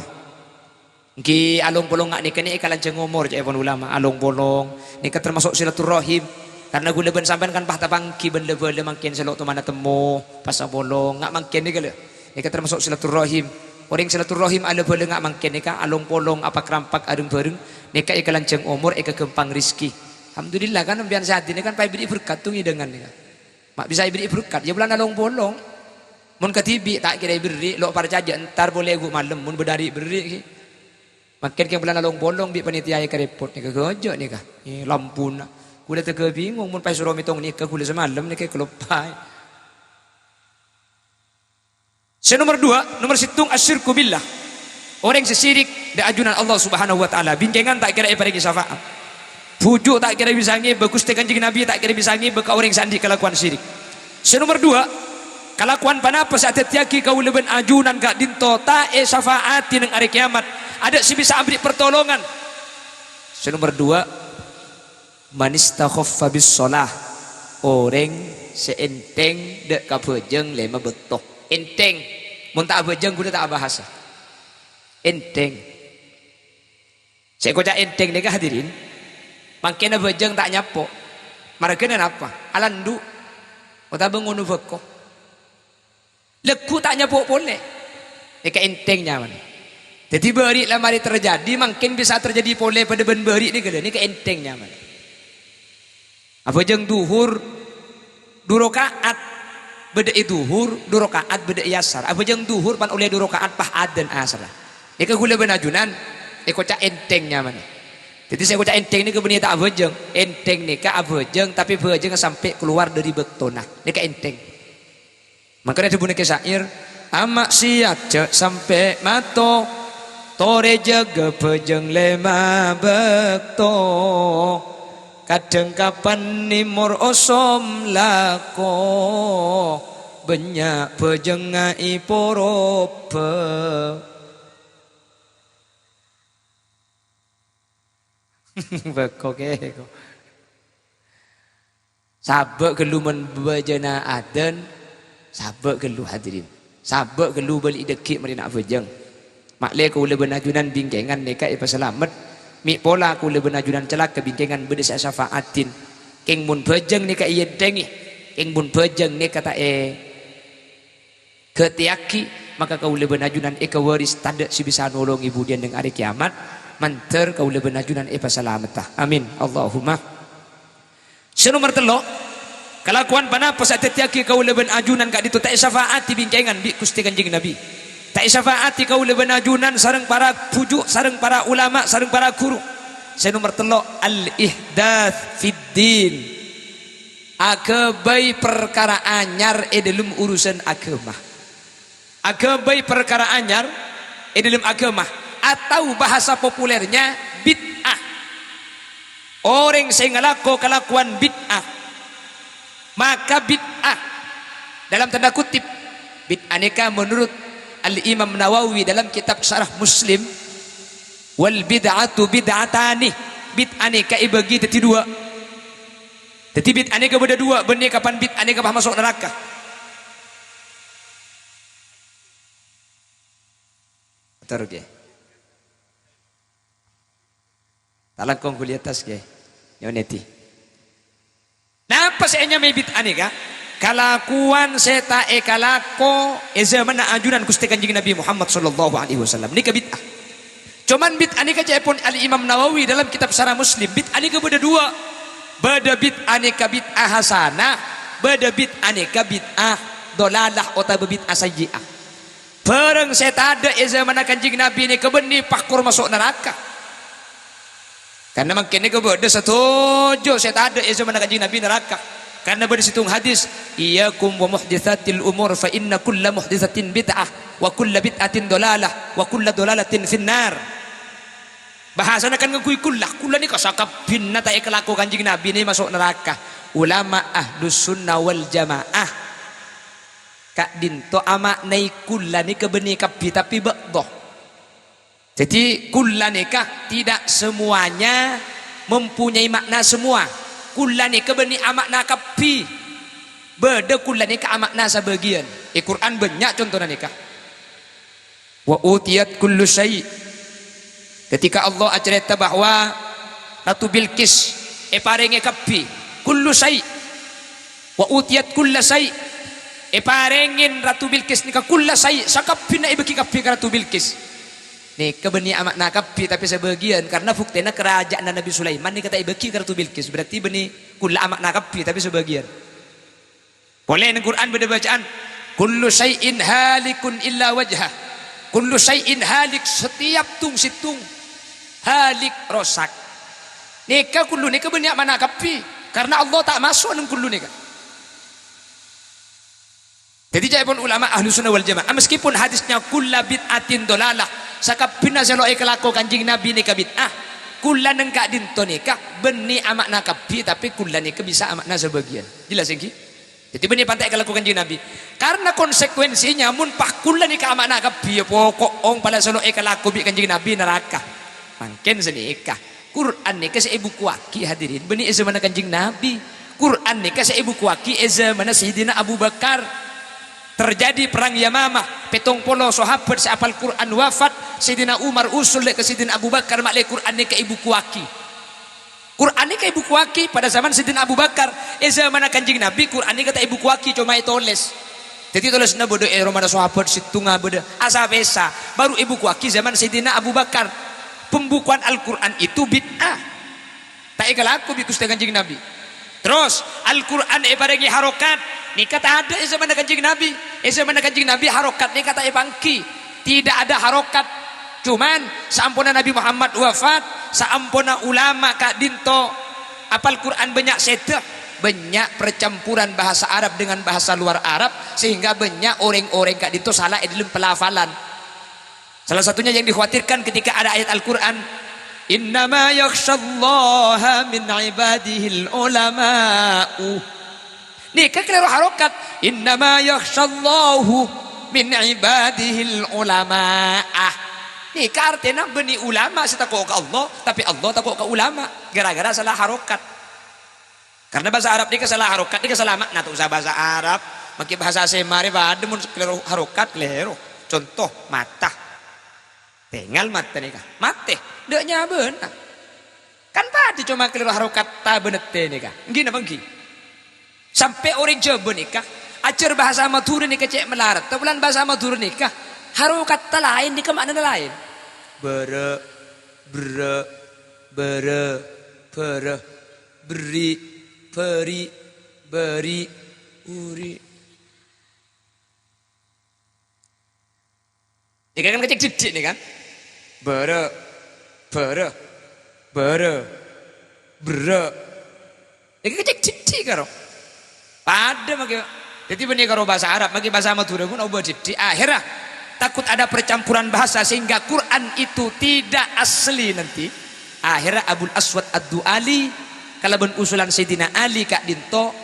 Èngghi, along-polong nga' nèka nè èkalanjhâng omor, ca'èpon ulama, along-polong. Nèka tamaso' silaturrahim. Karna ghulâ bân sampèyan kan pas tapangghi bân la-bhâlâ mangkèn sè lo' tomana temmo, pas apolong, nga' mangkèn nèka lho. Nèka tamaso' silaturrahim. Orèng silaturrahim ala-bhâlâ nga' mangkèn nèka along-polong, apak-rampak, areng-bhâreng. Nèka èkalanjhâng omor, èkaghâmpang rejhekkè. Alhamdulillah kan, sampèyan sè hadir nèka kan pas èberri' berkat, tong, hidangan nèka. Ma' bisa èberri' berkat, iyâ bulân along-polong. Mon kadhibi' ta' kèra èberri', lo' parcajâ entar polè ghu' malem, mon bâdâ arè èberri' ghi. Mangkèn kèng bulân along-polong bi' panitia èkarèpot nèka ghâjâ' nèka. Eh, lampuna. Ghulâ tèghâ bingung mon pas soro mètong nèka ghulâ samalem nèka èkaloppaè. Sè nomer duwâ', nomer sèttong, asyirku billah. Orèng sè sirik dâ' ajunan Allah Subhanahu wa Ta'ala, bingkèngan ta' kèra èparèngè syafaat. Bhuju' ta' kèra bisa ngèbâ, Ghustè Kanjeng Nabi ta' kèra bisa ngèbâ ka orèng sè andi' kalakowan sirik. Sè nomer duwâ', kalakowan ponapa sè adhâddhiyâghi kaulâ bân ajunan ka'dinto ta' èsyafaati neng arè kèyamat? Adâ' sè bisa aberri' partolongan. Sè nomer duwâ', "Man istakhaffa bis shalah," orèng sè ènthèng dâ' ka abhâjâng lèma bâkto. Ènthèng. Mon ta' abhâjâng, ghulâ ta' abahasa. Ènthèng. Sè èkoca' ènthèng nèka, hadirin, mangkèn abhâjâng ta' nyapo. Marghâna napa? Alandu'. Otabâ ngono bhâko. Lagghu' ta' nyapo polè. Nèka ènthèng nyamana. Dhâddhi bâri' la marè terjadi, mangkèn bisa terjadi polè padâ bân bâri' nèka lho, nèka ènthèng nyamana. Abhâjâng dhuhur du raka'at bâdâ è dhuhur, du raka'at bâdâ è asar. Abhâjâng dhuhur pan ollè du raka'at pas adzan asar. Nèka ghulâ bân ajunan èkoca' ènthèng nyamana. Dhâddhi sè èkoca' ènthèng nèka bânnè ta' abhâjâng. Ènthèng nèka abhâjâng, tapè bhâjângnga sampè' kalowar dâri bâktona. Nèka ènthèng. Mangkana dhâbuna Kè Syair, "Amaksiyat jhâ' sampè' mato, torè jâgâ bhâjâng lèma bâkto. Kadhâng kapan nèmor osom lako, bânnya' bhâjângnga èporobhâ." Bâko kèko. Sabâ' ghâllu mon bhâjângnga adzan, sabâ' ghâllu, hadirin. Sabâ' ghâllu bâli' dhâggi' marèna abhâjâng. Ma'lè kaulâ bân ajunan bingkèngan nèka èpasalamet. Mè' pola kaulâ bân ajunan calaka bingkèngan bâdâ sè asafa'adin. Kèng mon bhâjâng nèka èènthèngè, kèng mon bhâjâng nèka ta' è ghâtèyaghi, maka kaulâ bân ajunan èkawaris tadâ' sè bisa nolongè budiyân neng arè kèyamat, mandhâr kaulâ bân ajunan èpasalametta. Amin. Allahumma. Sè nomer tello', kalakowan ponapa sè adhâddhiyâghi kaulâ bân ajunan ka'dinto ta' èsafa'ati bingkèngan bi' Ghustè Kanjeng Nabi. Ta' èsafa'ati kaulâ bân ajunan sareng para bhuju', sareng para ulama, sareng para ghuru. Sè nomer tello', al-ihdath fid din. Aghâbây parkara anyar è dhâlem urusan aghâma. Aghâbây parkara anyar è dhâlem aghâma, atau bahasa populernya bid'ah. Orèng sè ngalako kalakowan bid'ah, maka bid'ah. Dalam tanda kutip, bid'ah nèka menurut Al-Imam Nawawi dalam kitab Syarah Muslim, "Wal bid'atu bid'atani." Bid'ah nèka èbâgi dhâddhi duwâ'. Dhâddhi bid'ah nèka bâdâ duwâ', bânnè kapan bid'ah nèka pas maso' naraka. Ator, Kè. Ta' langkong ghuli attas, Kè. Nyonèdi. Napa sè ènyamaè bid'ah nèka? Kalakowan sè ta' èkalako è zamanna ajunan Ghustè Kanjeng Nabi Muhammad sallallahu alaihi wasallam. Nèka bid'ah. Coman bid'ah nèka ca'èpon Al-Imam Nawawi dalam kitab Syarah Muslim. Bid'ah nèka bâdâ duwâ'. Bâdâ bid'ah nèka bid'ah hasanah, bâdâ bid'ah nèka bid'ah dhalalah otabâ bid'ah sayyi'ah. Bhârâng sè tadâ' è zamanna Kanjeng Nabi nèka bânnè pakkor maso' naraka. Karna mangkèn nèka bâdâ sè toju' sè tadâ' è zamanna Kanjeng Nabi naraka. Karna bâdâ sèttong hadis, "Iyyakum wa muhditsatil umur, fa inna kulla muhditsatin bid'ah, wa kulla bid'atin dhalalah, wa kulla dhalalatin finnar." Bhâsana kan ngangghuy kulla. Kulla nèka sakabbhina ta' èkalako Kanjeng Nabi nè maso' naraka. Ulama Ahlus Sunnah wal Jamaah ka'dinto ama'naè kulla nèka bânnè kabbhi, tapè ba'dha. Jadi, kulla nèka tidak semuanya mempunyai makna semua. Kulla nèka bânnè ama'na kabbhi. Bâdâ kulla nèka ama'na sabâgiyân. È Qur'an bânnya' contona nèka. "Wa utiyat kullu syai'." Ketika Allah acarèta bahwa Ratu Bilqis èparèngè kabbhi, kullu syai'. "Wa utiyat kulla syai'." Èparèngè Ratu Bilqis nèka kulla syai', sakabbhina èbâghi kabbhi ka Ratu Bilqis. Nèka bânnè ama'na kabbhi, tapè sabâgiyân, karna buktèna karaja'anna Nabi Sulaiman nèka ta' èbâghi ka Ratu Bilqis, berarti bânnè kulla ama'na kabbhi, tapè sabâgiyân. Polè neng Qur'an bâdâ bacaan, "Kullu syai'in halikun illa wajhah." Kullu syai'in halik, setiap tung-sèttong halik, rosak. Nèka kullu nèka bânnè ama'na kabbhi, karna Allah ta' maso' neng kullu nèka. Jadi, ca'èpon ulama Ahlus Sunnah wal Jamaah, meskipun hadisnya, "Kulla bid'atin dhalalah," sakabbhina sè lo' èkalako Kanjeng Nabi nèka bid'ah, kulla neng ka'dinto nèka bânnè ama'na kabbhi, tapè kulla nèka bisa ama'na sabâgiyân. Jelas, ènggi? Dhâddhi, bânnè pantè èkalako Kanjeng Nabi. Karna konsekuensinya, mon pas kulla nèka ama'na kabbhi, ya poko' ong pala sè lo' èkalako bi' Kanjeng Nabi naraka. Mangkèn sanèka. Qur'an nèka sè èbukuwaghi, hadirin, bânnè è zamanna Kanjeng Nabi. Qur'an nèka sè èbukuwaghi è zamanna Sayyidina Abu Bakar. Terjadi Perang Yamamah, pèttong polo sahabat sè apal Qur'an wafat, Sayyidina Umar usul ka Sayyidina Abu Bakar, ma'lè Qur'an nèka èbukuwaghi. Qur'an nèka èbukuwaghi pada zaman Sayyidina Abu Bakar, è zamanna Kanjeng Nabi, Qur'an nèka ta' èbukuwaghi, coma ètolès. Dhâddhi tolèsanna bâdâ è romana sahabat sèttonga bâdâ, asa-pèsa, baru èbukuwaghi zaman Sayyidina Abu Bakar. Pembukuan Al-Qur'an itu bid'ah. Ta' èkalako bi' Ghustè Kanjeng Nabi. Terros, Al-Qur'an èparèngè harokat, nèka tadâ' è zamanna Kanjeng Nabi. È zamanna Kanjeng Nabi, harokat nèka ta' èpangghi. Tidak ada harokat. Cuman, saamponna Nabi Muhammad wafat, saamponna ulama ka'dinto apal Qur'an bânnya' sèdhâ, bânnya' percampuran bahasa Arab dengan bahasa luar Arab, sehingga bânnya' orèng-orèng ka'dinto sala è dâlem pelafalan. Salah satunya yang dikhawatirkan ketika ada ayat Al-Qur'an, "Innama yakhsyallaha min ibadihil ulama'u." Nèka kalèro harokat. "Innama yakhsyallaha min ibadihil ulama'a." Nèka artèna bânnè ulama sè tako' ka Allah, tapè Allah tako' ka ulama. Gara-gara sala harokat. Karna bhâsa Arab nèka sala harokat nèka sala ma'na, ta' osa bhâsa Arab. Mangkè bhâsa sè marè padâ mon kalèro harokat, kalèro. Conto, mata. Tèngal mata nèka. Matè. Dâ' nyabâna. Kan padâ coma kalèro harokat ta' bân tè nèka. Ènggi napa ènggi? Sampè' orèng Jhâbâ nèka, ajhâr bhâsa Madhurâ nèka cè' malarat. Tabulan bhâsa Madhurâ nèka, harokatta laèn nèka ma'nana laèn. Bârâ', berrâ', bârâ', bârâ'. Berri', bâri', bâri', uri'. Nèka kan kècèng dhiddhi' nèka kan? Bârâ', bârâ', bârâ', berrâ'. Nèka kècèng dhiddhi' karo. Padâ mangkè. Dhâddhi bânnè karo bhâsa Arab, mangkè bhâsa Madhurâ pon obâ dhiddhi'. Akhèrra, takut ada percampuran bahasa sehingga Quran itu tidak asli nanti. Akhèrra Abul Aswad Ad-Du'ali kalabân usulan Sayyidina Ali ka'dinto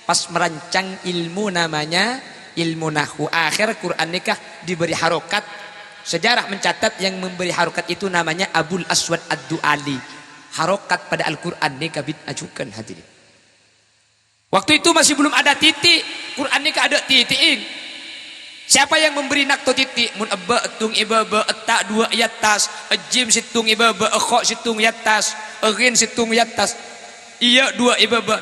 pas merancang ilmu namanya ilmu nahwu. Akhèr Quran nèka diberi harokat. Sejarah mencatat yang memberi harokat itu namanya Abul Aswad Ad-Du'ali. Harokat pada Al-Quran nèka bid'ah jhughân, hadirin. Waktu itu masih belum ada titik, Quran nèka adâ' titi'in. Siapa yang memberi nakto titik? Mon ebbâ', ettung è bâbâ, etta' duwâ' è attas, ejjim sèttong è bâbâ, ekho' sèttong è attas, eghin sèttong è attas, iyâ duwâ' è bâbâ,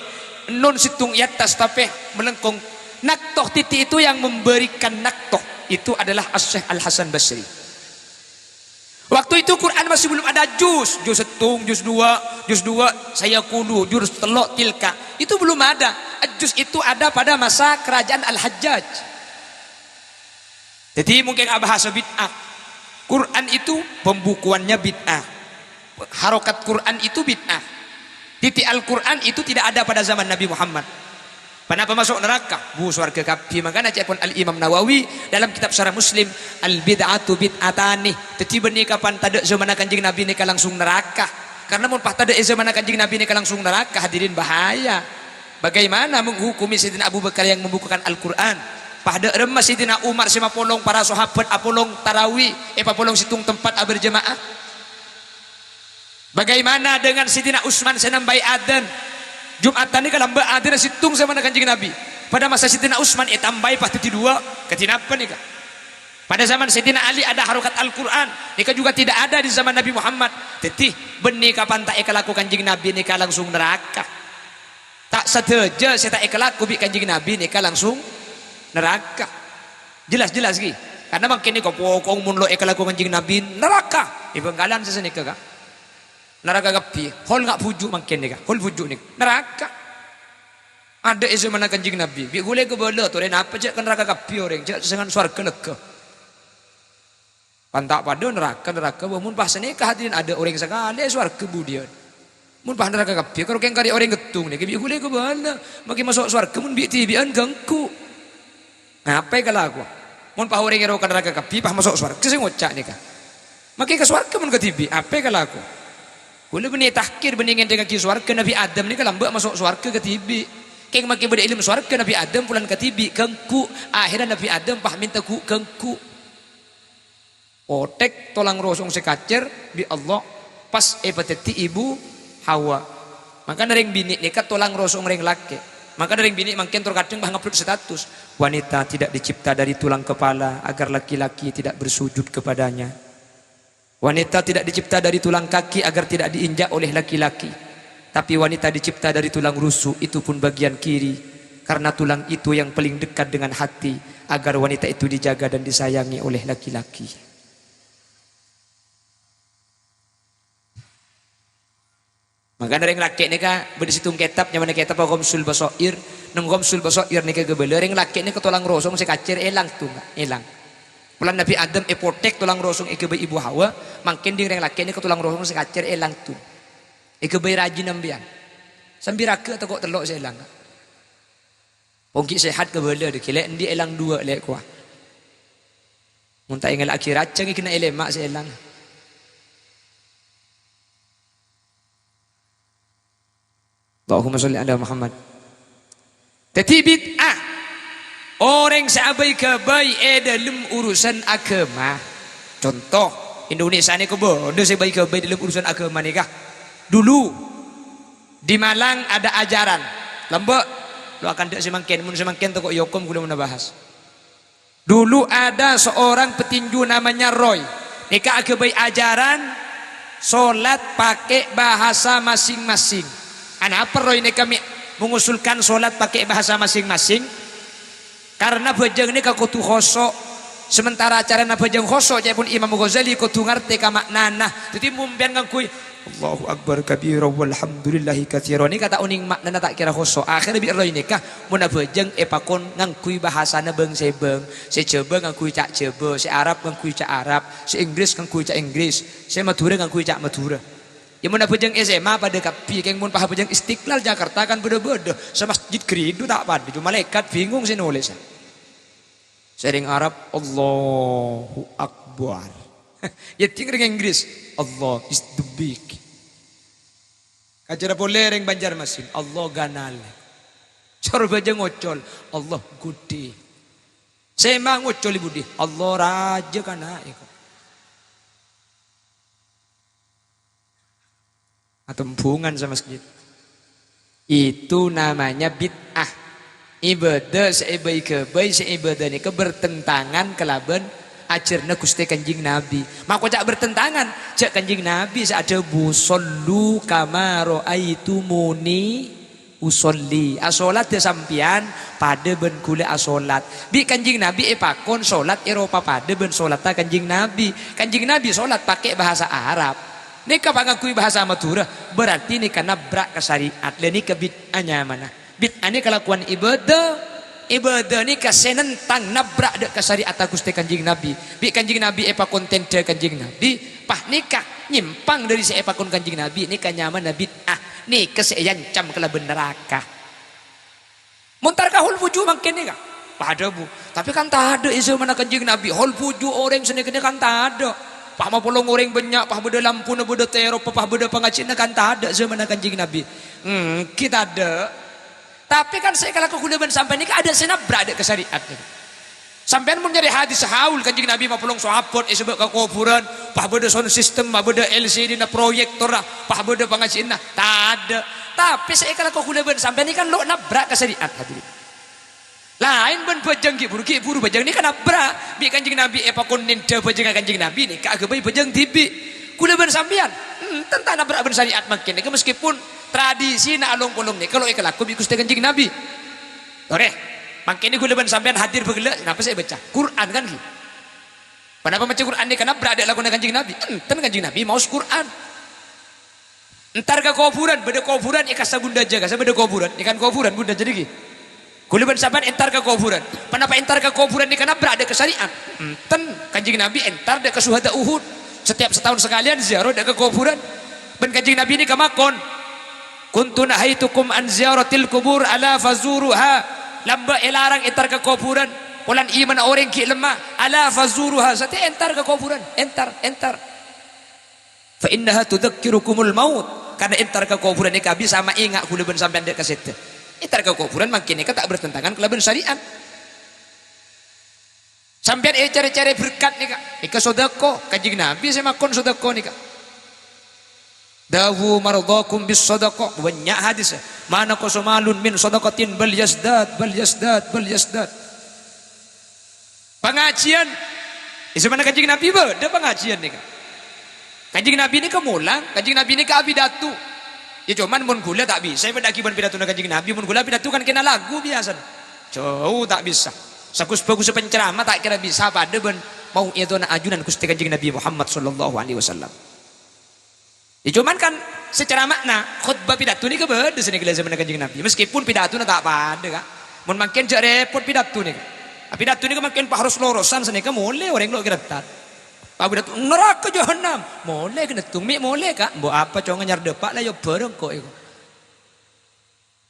nun sèttong è attas, tapè malengkong. Nakto titik itu yang memberikan nakto itu adalah Asy-Syaikh Al-Hasan Basri. Waktu itu Quran masih belum ada juz, juz sèttong, juz duwâ', juz duwâ', sayaqulu, juz tello', tilka. Itu belum ada. Juz itu ada pada masa kerajaan Al-Hajjaj. Jadi mungkin abahasa bid'ah. Quran itu pembukuannya bid'ah. Harokat Quran itu bid'ah. Titik Al-Quran itu tidak ada pada zaman Nabi Muhammad. Kenapa masuk neraka? Bu, swarga kabbi. Makanya ca'èpon Al-Imam Nawawi dalam kitab Syarah Muslim, "Al-bid'atu bid'atani." Jadi bânnè kapan tadâ' zamanna Kanjeng Nabi nèka langsung neraka. Karena mon pas tadâ' è zamanna Kanjeng Nabi nèka langsung neraka, hadirin, bahaya. Bagaimana menghukumi Sayyidina Abu Bakar yang membukukan Al-Quran? Pas dâ' remma Sayyidina Umar sè mapolong para sahabat apolong tarawih, èpapolong sèttong tempat aberjamaah? Bagaimana dengan Sayyidina Utsman sè nambâi adzan? Jum'atan nèka lambâ' adzanna sèttong zamanna Kanjeng Nabi. Pada masa Sayyidina Utsman ètambâi pas dhâddhi duwâ'. Kadhi napa nèka? Pada zaman Sayyidina Ali ada harokat Al-Quran. Nèka juga tidak ada di zaman Nabi Muhammad. Dhâddhi, bânnè kapan ta' èkalako Kanjeng Nabi nèka langsung neraka. Ta' sadhâjâ sè ta' èkalako bi' Kanjeng Nabi nèka langsung neraka. Jelas-jelas, ghi. Karena mangkèn nèka pokok mon lo' èkalako Kanjeng Nabi, neraka. È Bhângkalan sè sanèka, Ka'. Neraka kabbhi. Hol nga' bhuju' mangkèn nèka. Hol bhuju' nèka. Neraka. Adâ' è zamanna Kanjeng Nabi. Bi' ghulâ kabâlâ, torè napa jâ' ka neraka kabbhi orèng, jâ' sèngan sowarga lega. Pan ta' padâ neraka, neraka, bâ, mon pas sanèka hadirin adâ' orèng sakalè sowarga budiyân. Mon pas neraka kabbhi, karo kèng karè orèng ghettung nèka bi' ghulâ kabâlâ, makè maso' sowarga mon bi'-dhibi'ân ganggu. Ngapa èkalako? Mon pas orèng èro ka neraka kabbhi, pas maso' sowarga sè ngoca' nèka. Makè ka sowarga mon kadhibi', apa èkalako? Ghulâ bânnè tahkir, bânnè ngèndhingngaghi sowarga, Nabi Adam nèka lambâ' maso' sowarga kadhibi'. Kèng makè bâdâ è dâlem sowarga Nabi Adam polana kadhibi', ganggu. Akhèrra Nabi Adam pas mènta ghu-, ganggu. Potèk tolang rosong sè kacèr bi' Allah, pas èpadhâddhi Ibu Hawa. Mangkana rèng binè' nèka tolang rosong rèng lakè'. Mangkana rèng binè' mangkèn tor kadhâng pas ngupload status, "Wanita tidak dicipta dari tulang kepala agar laki-laki tidak bersujud kepadanya. Wanita tidak dicipta dari tulang kaki agar tidak diinjak oleh laki-laki. Tapi wanita dicipta dari tulang rusuk, itu pun bagian kiri. Karena tulang itu yang paling dekat dengan hati, agar wanita itu dijaga dan disayangi oleh laki-laki." Mangkana rèng lakè' nèka bâdâ sèttong kètab, nyamana kètab Ghamsul Basair. Neng Ghamsul Basair nèka kabâlâ, rèng lakè' nèka tolang rosong sè kacèr èlang, Ka', èlang. Polana Nabi Adam èpotèk tolang rosong èghâbây Ibu Hawa, mangkèn ding rèng lakè' nèka tolang rosong sè kacèr èlang, Ka'. Èghâbây rajina sampèyan. Sambi raghâ tako' tello' sè èlang, Ka'. Ponggi sehat kabâlâ, dâggi' lè' endi' èlang duwâ', lè', kowa. Mon ta' èngalla'aghi rajâ, ghi' ghânna' è lèma' sè èlang. Allahumma sholli ala Muhammad. Dhâddhi bid'ah orèng sè abâi-ghâbây è dâlem urusan aghâma. Conto, Indonesia nèko bâdâ sè bâi-ghâbây dâlem urusan aghâma nèka. Dulu, di Malang ada ajaran. Lambâ', lo' akanta sè mangkèn, mon sè mangkèn tako' èokom ghulâ mon abahas. Dulu ada seorang petinju namanya Roy. Nèka aghâbây ajaran solat pakè bahasa masing-masing. Anapa Roy nèka mè' mengusulkan solat pakè bahasa masing-masing? Karena bhâjâng nèka kodhu khosok. Sementara carana bhâjâng khosok, ca'èpon Imam Ghazali, kodhu ngartè ka ma'nana. Dhâddhi, mon sampèyan ngangghuy Allahu Akbar kabira walhamdulillahi katsira. Nèka ta' onèng ma'nana, ta' kèra khosok. Akhèrra bi' Roy nèka mon abhâjâng èpakon ngangghuy bhâsana bâng-sèbâng. Sè Jhâbâ ngangghuy ca' Jhâbâ, sè Arab ngangghuy ca' Arab, sè Inggris ngangghuy ca' Inggris, sè Madhurâ ngangghuy ca' Madhurâ. Yâ, mon abhâjâng S M A padâ kabbhi, kèng mon pas abhâjâng Istiqlal Jakarta kan bâdâ-bâdâ. Samasjid Gridhu ta' padâ, coma malaèkat bingung sè nolèsa. Sè rèng Arab, "Allahu Akbar." Yâ, ding rèng Inggris, "Allah is the big." Kajârâ polè rèng Banjarmasin, "Allah ganal." Sè Sorbhâjâ ngocol, "Allah ghudhi." Sè Emang ngocol è budi, "Allah rajâ kana'è." Atembhungan samasjid. Itu namanya bid'ah. Ibadah sè èbâi-ghâbây, sè ibadah nèka bertentangan kalabân ajhârânna Ghustè Kanjeng Nabi. Makoca' bertentangan, jhâ' Kanjeng Nabi sè adhâbu, "Shollu kama ra'aitumuni usolli." Asolatta sampèyan padâ bân ghulâ asolat. Bi' Kanjeng Nabi èpakon solat èropa padâ bân solatta Kanjeng Nabi. Kanjeng Nabi solat pakè bhâsa Arab. Nèka pas ngangghuy bhâsa Madhurâ, berarti nèka nabrak ka syariat. Lha nèka bid'ah nyamana. Bid'ah nèka kalakowan ibadah, Ibadah nèka sè nentang, nabrak dâ' ka syariatta Ghustè Kanjeng Nabi. Bi' Kanjeng Nabi èpakon tèndhâ Kanjeng Nabi, pas nèka nyèmpang dâri sè èpakon Kanjeng Nabi, nèka nyamana bid'ah. Nèka sè èancam kalabân naraka. Mon entar ka hol fuju' mangkèn nèka. Padâ, Bu. Tapè kan tadâ' è zamanna Kanjeng Nabi. Hol fuju' orèng sanèka kan tadâ'. Pas mapolong orèng bânnya', pas bâdâ lampuna, bâdâ tèroppa, pas bâdâ pangajiânna kan tadâ' zamanna Kanjeng Nabi. Èngghi tadâ'. Tapè kan sè èkalako kaulâ bân sampèyan nèka adâ' sè nabrak dâ' ka syariat nèka. Sampèyan mon nyarè hadis haul Kanjeng Nabi mapolong sahabat èsabâ' ka kobhurân, pas bâdâ sound system, pas bâdâ L C D-na, proyektorra, pas bâdâ pangajiânna, tadâ'. Tapè sè èkalako kaulâ bân sampèyan nèka lo' nabrak ka syariat, hadirin. Laèn bân bhâjâng ghi' bhuru, ghi' bhuru bhâjâng nèka nabrak. Bi' Kanjeng Nabi èpakon nèndhâ bhâjângnga Kanjeng Nabi nèka aghâbây bhâjâng dhibi'. Kaulâ bân sampèyan, enten ta' nabrak bân syariat mangkèn nèka, meskipun tradisina along-polong nèka lo' èkalako bi' Ghustè Kanjeng Nabi. Torè, mangkèn kaulâ bân sampèyan hadir bhâghellâ', napa sè èbâca? Qur'an kan ghi? Ponapa maca Qur'an nèka nabrak dâ' lakona Kanjeng Nabi? Enten, Kanjeng Nabi maos Qur'an. Entar ka kobhurân, bâdâ kobhurân è kassa Bundajâ, kassa bâdâ kobhurân, nèka kobhurân Bundajâ nèka. Kaulâ bân sampèyan entar ka kobhurân. Ponapa entar ka kobhurân nèka nabrak dâ' ka syariat? Enten, Kanjeng Nabi entar dâ' ka syuhada Uhud. Setiap sataon sakalèyan ziarah dâ' ka kobhurân. Bân Kanjeng Nabi nèka makon, "Kuntu nahaitukum an ziyaratil qubur, ala fazuruha." Lambâ' èlarang entar ka kobhurân. Polana imanna orèng ghi' lemma. "Ala fazuruha." Satèya entar ka kobhurân. Entar, entar. "Fa innaha tudzakkirukumul maut." Karna entar ka kobhurân nèka bisa maènga' kaulâ bân sampèyan dâ' ka sèdhâ. Entar ka kobhurân mangkèn nèka ta' bertentangan kalabân syariat. Sampèyan ècarè-carè berkat nèka, nèka sodako, Kanjeng Nabi sè makon sodako nèka. "Dawu mardhakum bis shadaqah." Bânnya' hadis, "Ma naqasa malun min shadaqatin bal yazdad, bal yazdad, bal yazdad." Pangajiân. È zamanna Kanjeng Nabi bâdâ pangajiân nèka. Kanjeng Nabi nèka molang, Kanjeng Nabi nèka apidato. Ya, coma mon ghulâ ta' bisa èpadhâ'âghi bân pidatona Kanjeng Nabi, mon ghulâ apidato kan kèng lagu biyasana. Jhâu ta' bisa. Saghus-bhâghussa penceramah ta' kèra bisa padâ bân mau'idhana ajunan Ghustè Kanjeng Nabi Muhammad sallallahu alaihi wasallam. Ya, coma kan sè ceramana, khotbah pidato nèka bâdâ sanèka è zamanna Kanjeng Nabi. Meskipun pidatona ta' padâ, Ka'. Mon mangkèn jhâ' rèpot pidato nèka. Pidato nèka mangkèn pas ros-lorosan sanèka molè orèng lo' kèra entar. Pas pidato, "Naraka jahannam." Molè ghâneddhung, "Mè' molè, Ka'." "Mbok apa, Cong, anyar dâpa' la ya bhâreng ko' èko."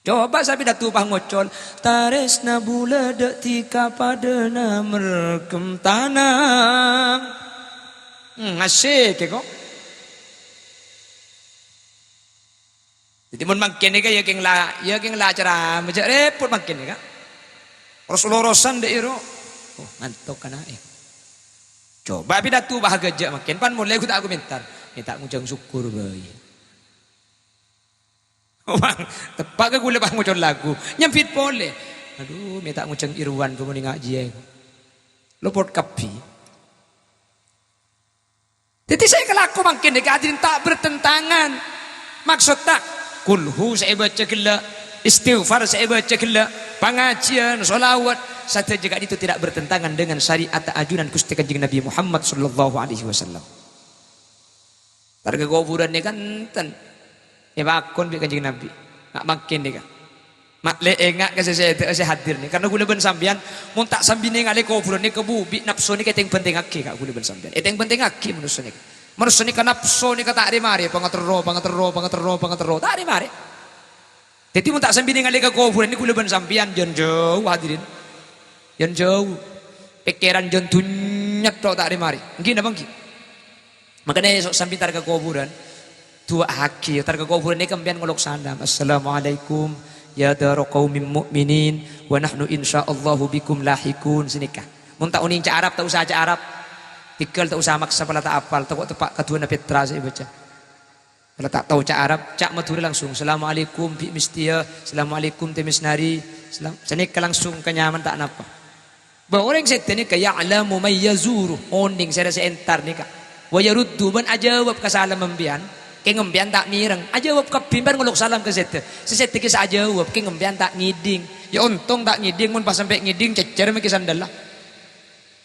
Coba sapidato pas ngocol, "Tarèsna bulâ dâ' dhika padâna mergem tana." Hmm, asik, èko. Dhâddhi, mon mangkèn nèka ya kèng la, ya kèng la ceramah, jhâ' rèpot mangkèn nèka. Ros-lorosan dâ' iro. Oh, ngantok kana', eh. Coba pidato pas ghâjâ' mangkèn, pan molè ghu ta' komentar. Mè' ta' ngocang sokkor bhâi. Wah, teppa' ka ghulâ pas ngocol lagu. Nyambit polè. Adhu, mè' ta' ngocang Irwan ko mon ngajhiyâ. Lopot kabbhi. Dhâddhi, sè èkalako mangkèn nèka, hadirin, ta' bertentangan. Maksodda, kulhu sè èbâca ghellâ', istighfar sè èbâca ghellâ', pangajiân, shalawat, sadhâjâ ka'dinto tidak bertentangan dengan syariat ajunan Ghustè Kanjeng Nabi Muhammad sallallahu alaihi wasallam. Entar ka kobhurân nèka enten. Èpakon bi' Kanjeng Nabi. Nga' mangkèn nèka. Ma' lè enga' ka sè sèdhâ sè hadir nèka. Karna ghulâ bân sampèyan, mon ta' sambi nèngalè kobhurân nèka, bu, bi' napso nèka ètèng-bhântèngaghi, Ka', ghulâ bân sampèyan. Ètèng-bhântèngaghi manossa nèka. Manossa nèka napso nèka ta' rè-marè, pangaterro, pangaterro, pangaterro, pangaterro. Ta' rè-marè. Dhâddhi, mon ta' sambi nèngalè ka kobhurân nèka, ghulâ bân sampèyan, jân jhâu, hadirin. Jân jhâu. Pèkkèran jân dhunnya tok ta' rè-marè. Èngghi napa èngghi? Mangkana èso' sambi entar ka kobhurân, du'aaghi, entar ka kobhurân nèka sampèyan ngolok salam, "Assalamualaikum ya dara qaumin mu'minin, wa nahnu insyaallahu bikum lahiqun," sanèka. Mon ta' onèng ca' Arab, ta' osa ca' Arab. Tèghâl ta' osa maksa pola ta' apal, tako' teppa' kadhuwâna pètra sè èbâca. Pola ta' tao ca' Arab, ca' Madhurâ langsung, "Assalamualaikum, Bi' Mistia, Assalamualaikum, Tè Misnari," salam, sanèka langsung ka nyaman ta' napa. Bâ orèng sèdhâ nèka ya'lamu may yazuru, onèng sèra sè entar nèka. Wa yaruddu, bân ajâwâb ka salam sampèyan. Kèng sampèyan ta' mèreng, ajâwâb kabbhi, sampèyan ngolok salam ka sèdhâ. Sè sèdhâ kèsa ajâwâb, kèng sampèyan ta' ngèdhing. Ya ontong ta' ngèdhing, mon pas sampè' ngèdhing, cècèr mèkkè sandalla.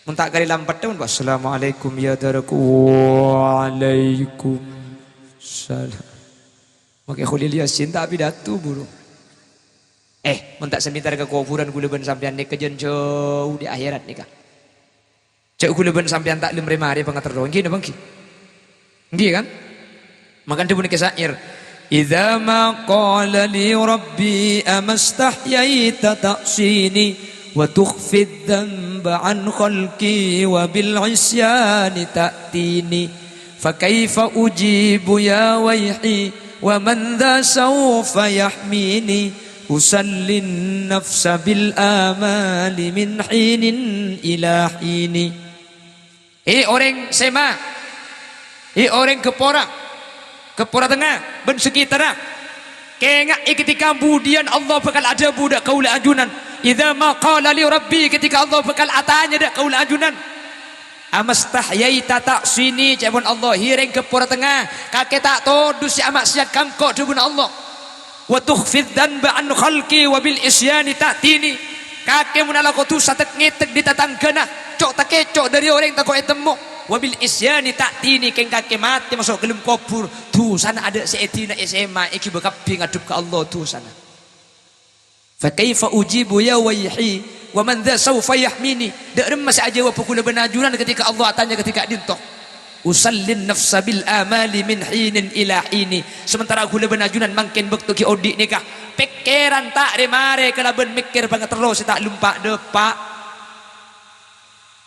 Mon ta' karè lampetta, mon, "Assalamualaikum ya daraku." "Waalaikumsalam." Makè Kholil Yasin ta' pidato, buru. Eh, mon ta' samitara ka kobhurân ghulâ bân sampèyan nèka jân jhâu dâri akhèrat nèka. Jhâ' ghulâ bân sampèyan ta' lem rè-marè pangaterro, ènggi napa ènggi? Ènggi, kan? Mangkana dhâbuna Kè Syair, "Idza ma qala li rabbi amastahyaita ta'sini, wa tukhfid dzanba an khalqi wa bil isyani ta'tini." Fa kaifa ujibu ya waihi, wa man dza saufa yahmini, usallin nafsa bil amali min hinin ila hini. He orèng sè ma, he orèng ghâppora, ghâppora tengnga bân sakètarra, kènga'è ketika budiyân Allah bhâkal adhâbu dâ' kaulâ ajunan, "Idza ma qala li rabbi," ketika Allah bhâkal atanya dâ' kaulâ ajunan, "Amastahyaita ta'sini?" ca'èpon Allah, "He rèng ghâppora tengnga, kakè ta' todus sè ama'sèyat ka Engko'?" dhâbuna Allah. "Wa tukhfid dzanba an khalqi wa bil isyani ta'tini." Kakè mon alako dhusa tek-ngètek dâri tatangghâna, co'-takèco' dâri orèng tako' ètemmo. "Wa bil isyani ta'tini," kèng kakè matè maso' ka dâlem kobhur, dhusana adâ' sè èdina'è, sè ma èghibâ kabbhi ngadhep ka Allah dhusana. "Fa kaifa ujibu ya waihi, wa man dza saufa yahmini?" Dâ' remma sè ajâwâb ghulâ bân ajunan ketika Allah atanya ketika ka'dinto? "Usallin nafsa bil amali min hinin ila hini." Sementara ghulâ bân ajunan mangkèn bâkto ghi' odi' nèka, pèkkèran ta' rè-marè kalabân mèkkèr pangaterro sè ta' lem pa'-dâpa'.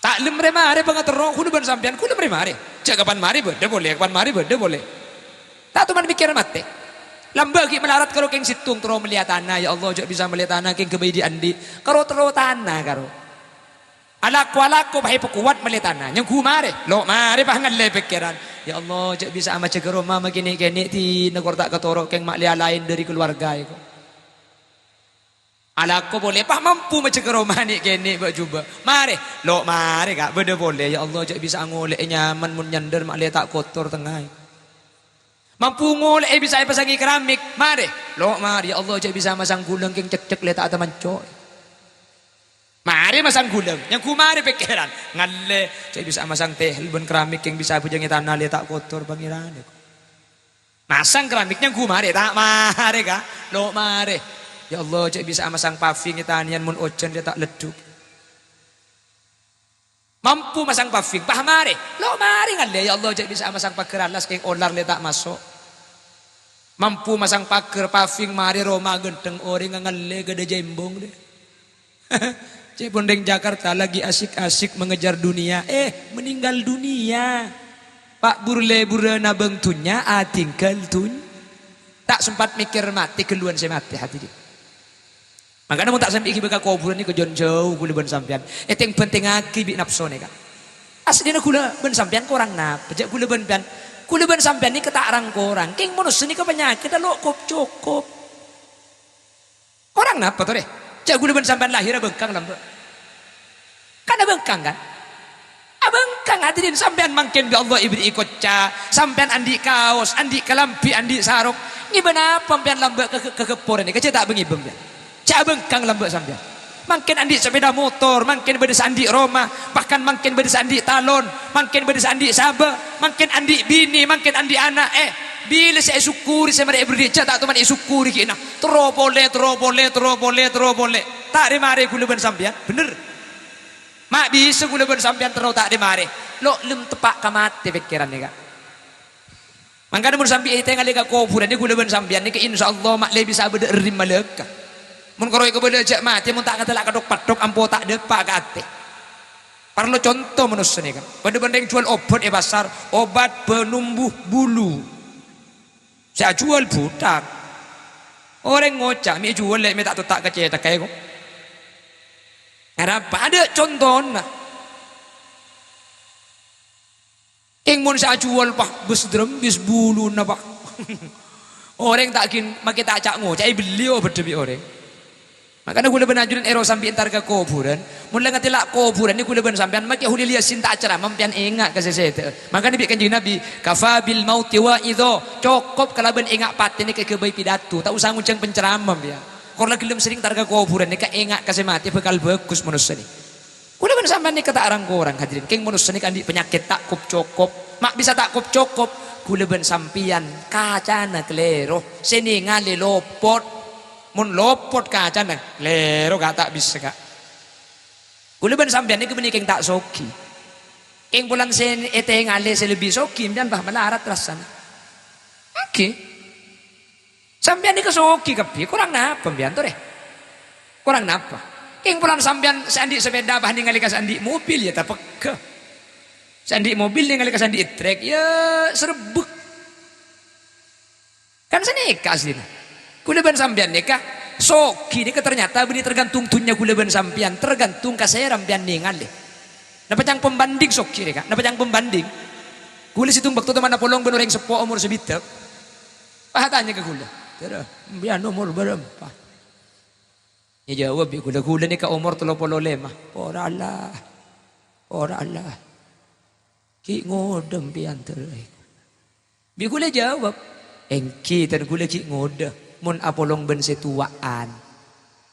Ta' lem rè-marè pangaterro ghulâ bân sampèyan, ghulâ bân rè-marè. Jhâ' kapan marè bâdâ polè, kapan marè bâdâ polè. Ta' toman mèkkèr matè. Lambâ' ghi' malarat karo kèng sèttong terro mellèya tana, "Ya Allah, jhâ' bisa mellèya tana kèng ghâbây dhi'-andhi'." Karo terro tana karo. Alako-alako bhâi pakowat mellè tana, nyangghu marè. Lo' marè pas ngallè pèkkèran, "Ya Allah, jhâ' bisa'a majâgâ roma ma' kènè'-kènè' dina kor ta' katoro' kèng ma' lèya laèn dâri kaluwarga èko. Alako polè pas mampu majâgâ roma nè'-kènè' bâ' jhubâ'." Marè, lo' marè, Ka', bâdâ polè. "Ya Allah, jhâ' bisa'a ngolè'è nyaman mon nyandâr ma' lè ta' kotor tengnga èko. Mampu ngolè'è bisa'a èpasangè keramik." Marè, lo' marè. "Ya Allah, jhâ' bisa'a masang ghulâng kèng cekcek lè ta' tamanco'." Marè masang ghulâng, nyangghu marè pèkkèran. Ngallè, "Jhâ' bisa'a masang tehel bân keramik kèng bisa abhâjângè tana lè ta' kotor, Pangèran." Masang keramik nyangghu marè, ta' marè, Ka'. Lo' marè. "Ya Allah, jhâ' bisa'a masang paving è tanèyan mon ojhân lè ta' leddhuk." Mampu masang paving, pas marè. Lo' marè ngallè, "Ya Allah, jhâ' bisa'a masang paghâr alas kèng olar lè ta' maso'." Mampu masang paghâr, paving, marè roma ghântheng, orèngnga ngallè ghâdâ jembong dâ'. Ca'èpon rèng Jakarta lagi asik-asik mengejar dunia, eh, meninggal dunia. Pa' bur-lèburrâ nabâng dhunnya, adhingghâl dhun-, ta' sempat mèkkèr matè, ghâlluwân sè matè, hadirin. Mangkana mon ta' sambi èghibâ ka kobhurân nèko jân jhâu ghulâ bân sampèyan. Ètèng-bhântèngngaghi bi' napso nèka. Aslina ghulâ bân sampèyan korang napa? Jhâ' ghulâ bân pèyan, ghulâ bân sampèyan nèka ta' rang-korang. Kèng manossa nèka panyakèdhâ lo' kop-cokop. Korang napa torè? Jhâ' ghulâ bân sampèyan lahèrra bângkang lambâ'. Kan abângkang, kan? Abângkang, hadirin, sampèyan mangkèn bi' Allah èberri'i kocca, sampèyan andi' kaos, andi' kalambhi, andi' sarong. Ngibâ napa sampèyan lambâ' ka, ka, ka ghâppora nèka? Jhâ' ta' bângèbâng, sampèyan. Jhâ' abângkang lambâ' sampèyan. Mangkèn andi' sapèda motor, mangkèn bâdâ sè andi' roma, bahkan mangkèn bâdâ sè andi' talon, mangkèn bâdâ sè andi' sabâ, mangkèn andi' binè, mangkèn andi' ana'. Eh, bilâ sè èsokkori sè marè èberri', jhâ' ta' toman èsokkori ghi'na. Terro polè, terro polè, terro polè, terro polè. Ta' rè-marè ghulâ bân sampèyan, bhender. Ma' bisa ghulâ bân sampèyan terro ta' rè-marè. Lo' lem teppa' ka matè pèkkèran nèka. Mangkana mon sambi ètèngalè ka kobhurân nèka ghulâ bân sampèyan nèka, insyaallah ma' lè bisa bâdâ èrrimma lèka. Mon karo èkabâlâ jhâ' matè, mon ta' ngatela' kathok-pathok, ampo ta' dâpa' ka atè. Parlo conto manossa nèka. Bâdâ bân rèng juwâl obat è pasar, obat penumbuh bulu. Sè ajuwâl buthak. Orèng ngoca', "Mè' èjuwâl, lè' mè' ta' totta' ka cèthagghâ, ko'." Arapa? Adâ' contona. Kèng mon sè ajuwâl, pa, bes-drembes buluna, pa. Orèng ta' ghin-, makè ta' ca'-ngoca' èbelli, o, bâdâ bi' orèng. Mangkana ghulâ bân ajunan èrèng sambi entar ka kobhurân. Mon la ngatela' kobhurân nèka ghulâ bân sampèyan makè Kholil Yasin ta' acerama, sampèyan enga' ka sè sèdhâ'â. Mangkana bi' Kanjeng Nabi, "Kafa bil mauti wa'idho." Cokop kalabân enga' patè nèka èghâbây pidato, ta' osa ngonjhâng penceramah, ya. Kor la ghellem serrèng entar ka kobhurân nèka enga' ka sè matè bhâkal bhâghus manossa nèka. Ghulâ bân sampèyan nèka ta' rang-korang, hadirin. Kèng manossa nèka andi' panyakèt ta' kop-cokop. Ma' bisa ta' kop-cokop. Ghulâ bân sampèyan kacana kalèro, sè nèngalè lopot. Mon lopot kacana, lèro, Ka', ta' bisa, Ka'. Kaulâ bân sampèyan nèka bânnè kèng ta' soghi. Kèng polana sè ètengalè sè lebbi soghi, sampèyan pas malarat rassana. Èngghi. Sampèyan nèka soghi kabbhi, korang napa sampèyan, torè? Korang napa? Kèng polana sampèyan sè andi' sapèda pas nèngalè ka sè andi' mobil, ya tapegghâ. Sè andi' mobil nèngalè ka sè andi' trèk, ya sarebbhâk. Kan sanèka aslina. Kaulâ bân sampèyan nèka, soghi nèka ternyata bânnè tergantung dhunnya kaulâ bân sampèyan, tergantung ka sèra sampèyan nèngalè. Napa ca'na pembanding soghi nèka? Napa ca'na pembanding? Kaulâ sèttong bâkto toman apolong bân orèng seppo omor sabidhâk. Pas atanya ka kaulâ, "Dârâ, sampèyan omor bârâmpa?" Èjâwâb bi' kaulâ, "Kaulâ nèka omor tello polo lèma." "Pora Allah, pora Allah. Ghi' ngodâ sampèyan, Dârâ." Bi' kaulâ jâwâb, "Èngghi, dân kaulâ ghi' ngodâ, mon apolong bân sè towa'an.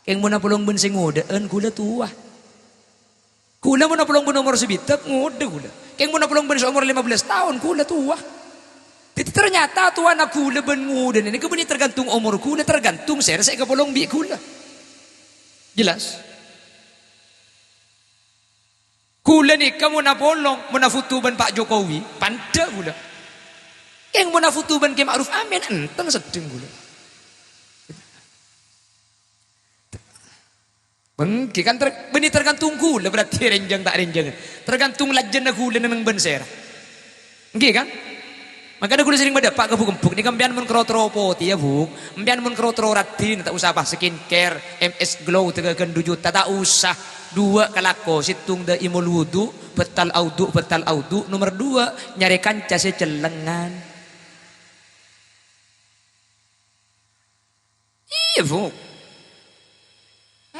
Kèng mon apolong bân sè ngodâ'ân, kaulâ towa. Kaulâ mon apolong bân omor sabidhâk, ngodâ kaulâ. Kèng mon apolong bân sè omor lèma bellâs taon, kaulâ towa." Dhâddhi, ternyata towana kaulâ bân ngodâna nèka bânnè tergantung omor kaulâ, tergantung sèra sè èkapolong bi' kaulâ. Jelas? Kaulâ nèka mon apolong, mon afoto bân Pak Jokowi, pandâ' kaulâ. Kèng mon afoto bân Kè Ma'ruf Amin, enten seddheng kaulâ. Èngghi kan ter-, bânnè tergantung kaulâ, berarti rènjhâng ta' rènjhâng. Tergantung lajânna kaulâ neng bân sèra. Èngghi kan? Mangkana kaulâ serrèng madâpa' ka Bu' Kembhuk nèka, sampèyan mon kèra terro potè, ya, Bu'. Sampèyan mon kèra terro raddhin, ta' osa apa skincare, M S Glow, tegâghân du juta, ta' osa. Duwâ' kalako, sèttong daimul wudu, bâtal audu, bâtal audu, nomer duwâ', nyarè kanca sè cellengngan. Iyâ, Bu'.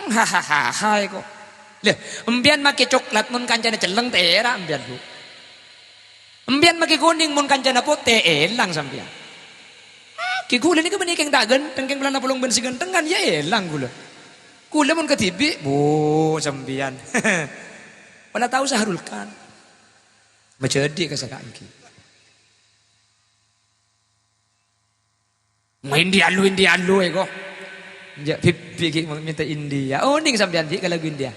Hahaha, èko. Lha, sampèyan makè coklat mon kancana celleng, tèra' sampèyan, Bu'. Sampèyan makè konèng mon kancana potè, èlang sampèyan. Ghi kaulâ nèka bânnè kèng ta' ghântheng, kèng polana apolong bân sè ghânthengan, ya èlang kaulâ. Kaulâ mon kadhibi', Bu', sampèyan. Pala tao Sahrul Khan. Majâdi ka sè kaangghi. India lu, India lu, èko. Jâ' bibbi' ghi' mènta India. Onèng sampèyan ghi' ka lagu India.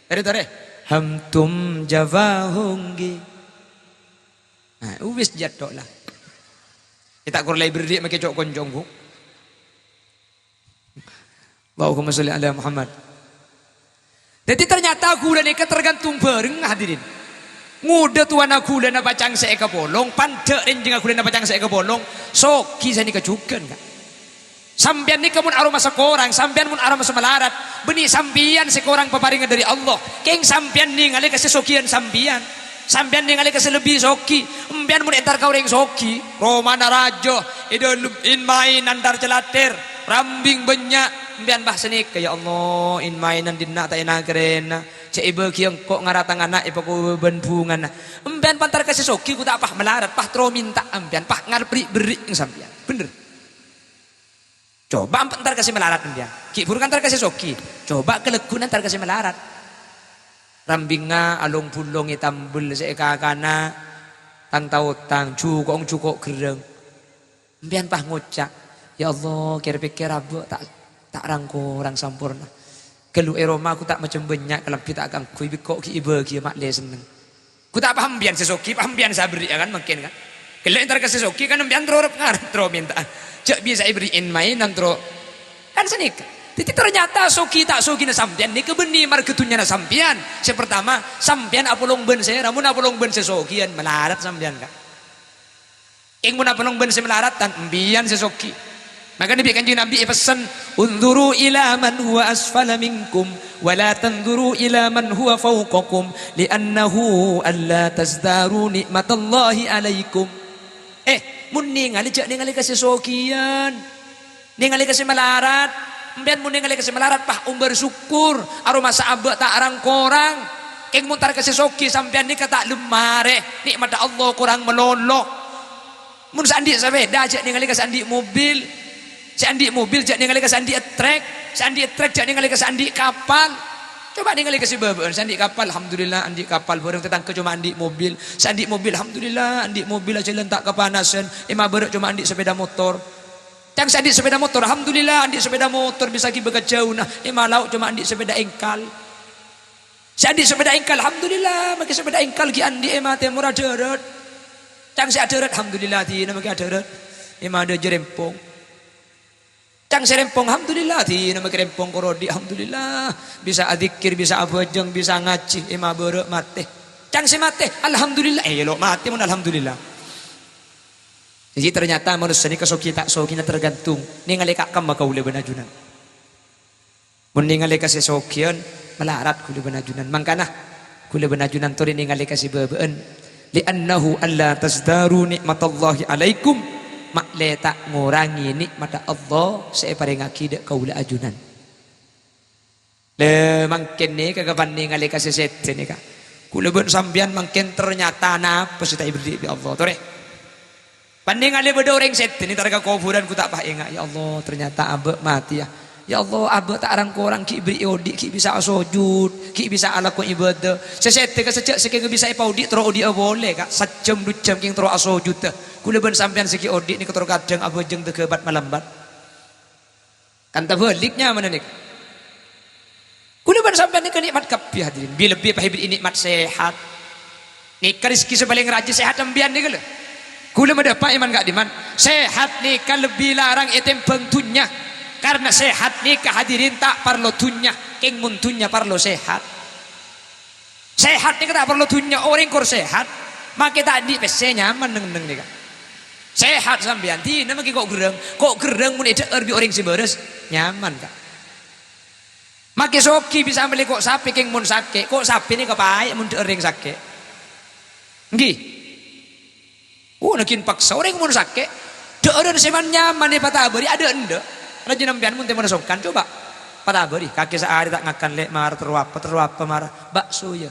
Torè, torè. Hum tum jawa honge. Nah, uwis jâ' tok la. Kèta' kor la èberri' makè co'-konco', Bu'. Allahumma sholli ala Muhammad. Dhâddhi, ternyata kaulâ nèka tergantung bhâreng, hadirin. Ngodâ towana kaulâ napa ca'na sè èkapolong, pandâ' rènjhângnga kaulâ napa ca'na sè èkapolong, soghi sanèka jhughân, Ka'. Sampèyan nèka mon aromasa korang, sampèyan mon aromasa malarat, bânnè sampèyan sè korang paparèngnga dâri Allah. Kèng sampèyan nèngalè ka sè soghiyân sampèyan. Sampèyan nèngalè ka sè lebbi soghi. Sampèyan mon èntar ka orèng soghi, romana rajâ, è dâlem in-maènan tar-calatèr, rambing bânnya'. Sampèyan pas sanèka, "Ya Allah, in-maènan dinna' ta' èna-karèna. Jâ' èbâghi engko' ngara tang ana' èpakobâ bân bhungana." Sampèyan pas èntar ka sè soghi, ghu ta' pas malarat, pas terro mènta sampèyan, pas ngarep ri'-berri' sampèyan. Bhender. Coba empa' entar ka sè malarat, sampèyan. Ghi' bhuru entar ka sè soghi. Coba kalagghuna entar ka sè malarat. Rambingnga along-bulong ètambel sè èkakana, tang-taotang, juko'ong juko' gherrâng. Sampèyan pas ngoca', "Ya Allah, kèr-pèkkèr abâ' ta', ta' rang-korang samporna. Ghâllu è roma ghu ta' macem bânnya', kalambhi ta' kaangghuy, bi' engko' ghi' èbâghiyâ ma' lè senneng." Ghu ta' pas sampèyan sè soghi, pas sampèyan sè aberri'â kan mangkèn kan. Ghellâ' entar ka sè soghi kan sampèyan terro rep-ngarep, terro mènta'a. Jâ' bisa èberri' in-maènan terro. Kan sanèka. Dhâddhi ternyata soghi ta' soghina sampèyan nèka bânnè marghâ dhunnyana sampèyan. Sè partama, sampèyan apolong bân sèra, mon apolong bân sè soghiyân malarat sampèyan, Ka'. Kèng mon apolong bân sè malarat, tan embiyan sè soghi. Makana bi' Kanjeng Nabi èpessen, "Unzuru ila man huwa asfala minkum, wa la tanzuru ila man huwa fawqakum, li'annahu alla tazdaru ni'matallahi alaikum." Eh, mon nèngalè, jâ' nèngalè ka sè soghiyân. Nèngalè ka sè malarat. Sampèyan mon nèngalè ka sè malarat, pas ombâr sokkor. Aromasa abâ' ta' rang-korang. Kèng mon entar ka sè soghi, sampèyan nèka ta' lem marè. Nè'matta Allah korang malolo. Mon sè andi' sapèda, jâ' nèngalè ka sè andi' mobil. Sè andi' mobil, jâ' nèngalè ka sè andi' trèk. Sè andi' trèk, jâ' nèngalè ka sè andi' kapal. Coba nèngalè ka sè bâbâ'ân, sè andi' kapal, alhamdulillah, andi' kapal. Bârâng tatangghâ coma andi' mobil. Sè andi' mobil, alhamdulillah, andi' mobil, ajhâlân ta' kapanasan. È mabârâ' coma andi' sapèda motor. Ca'na sè andi' sepeda motor, alhamdulillah, andi' sepeda motor bisa ghibâ ka jhâuna. È, malao coma andi' sepeda engkal. Sè andi' sepeda engkal, alhamdulillah, make sepeda engkal ghi' andi' è matè mora adhârât. Ca'na sè adhârât, alhamdulillah, dina make adhârât. È, ma' adhâjâ rempong. Ca'na sè rempong, alhamdulillah, dina make rempong kor odi', alhamdulillah. Bisa adzikir, bisa abhâjâng, bisa ngajhi, è, ma' bârâ' matè. Ca'na sè matè, alhamdulillah. È, lo' matè mon alhamdulillah. Jadi ternyata manossa nèka soghi ta' soghina tergantung nèngalè ka kemma kaulâ bân ajunan. Mon nèngalè ka sè soghiyân, malarat kaulâ bân ajunan. Mangkana, kaulâ bân ajunan torè nèngalè ka sè bâbâ'ân. "Li'annahu alla tazdaru ni'matallahi 'alaikum." Ma'lè ta' ngorangè nè'matta Allah sè èparèngaghi dâ' kaulâ ajunan. Lè, mangkèn nèka ka panèngalè ka sè sèdhâ nèka. Kaulâ bân sampèyan mangkèn ternyata napa sè ta' èberri' bi' Allah, torè. Panèngalè bâdâ orèng sèdhâ nèka entar ka kobhurân, ghu ta' pas enga', "Ya Allah, ternyata abâ' matè, ya. Ya Allah, abâ' ta' rang-korang ghi' èberri'i odi', ghi' bisa asojud, ghi' bisa alako ibadah. Sè sèdhâ ka sajjhâ' sakènga bisa èpaodi', terro odi'â polè, Ka'. Sajjhâm du jhâm kèng terro asojudhâ. Kaulâ bân sampèyan sè ghi' odi' nèka terro kadhâng abhâjâng dâgâ pat-malambat." Kan tabhâlik nyamana nèka. Kaulâ bân sampèyan nèka nè'mat kabbhi, hadirin. Bi-, lebbi pas èberri'i nè'mat sehat. Nèka rezeki sè palèng rajâ sehat sampèyan nèka, lho. Kaulâ madâpa' èman ka'dimman. Sehat nèka lebbi larang ètèmbhâng dhunnya. Karna sehat nèka, hadirin, ta' parlo dhunnya. Kèng mon dhunnya parlo sehat. Sehat nèka ta' parlo dhunnya, orèng kor sehat, make ta' andi' pèssè nyaman neng-enneng nèka. Sehat sampèyan, dina make ko' gherrâng, ko' gherrâng mon èdhâ'âr bi' orèng sè bârâs, nyaman, Ka'. Make soghi bisa mellè ko' sapè kèng mon sakè', ko' sapè nèka paè' mon dhâ'âr orèng sakè'. Ènggi. Oh, nagin paksa orèng mon sakè'. Dhâ'ârân sè man-nyaman èpatabâri, adâ' endâ'. Rajin sampèyan mon tèmor songkan, coba. Patabâri, kakè saarè ta' ngakan, Lè', mara terro apa, terro apa mara? Bakso, ya?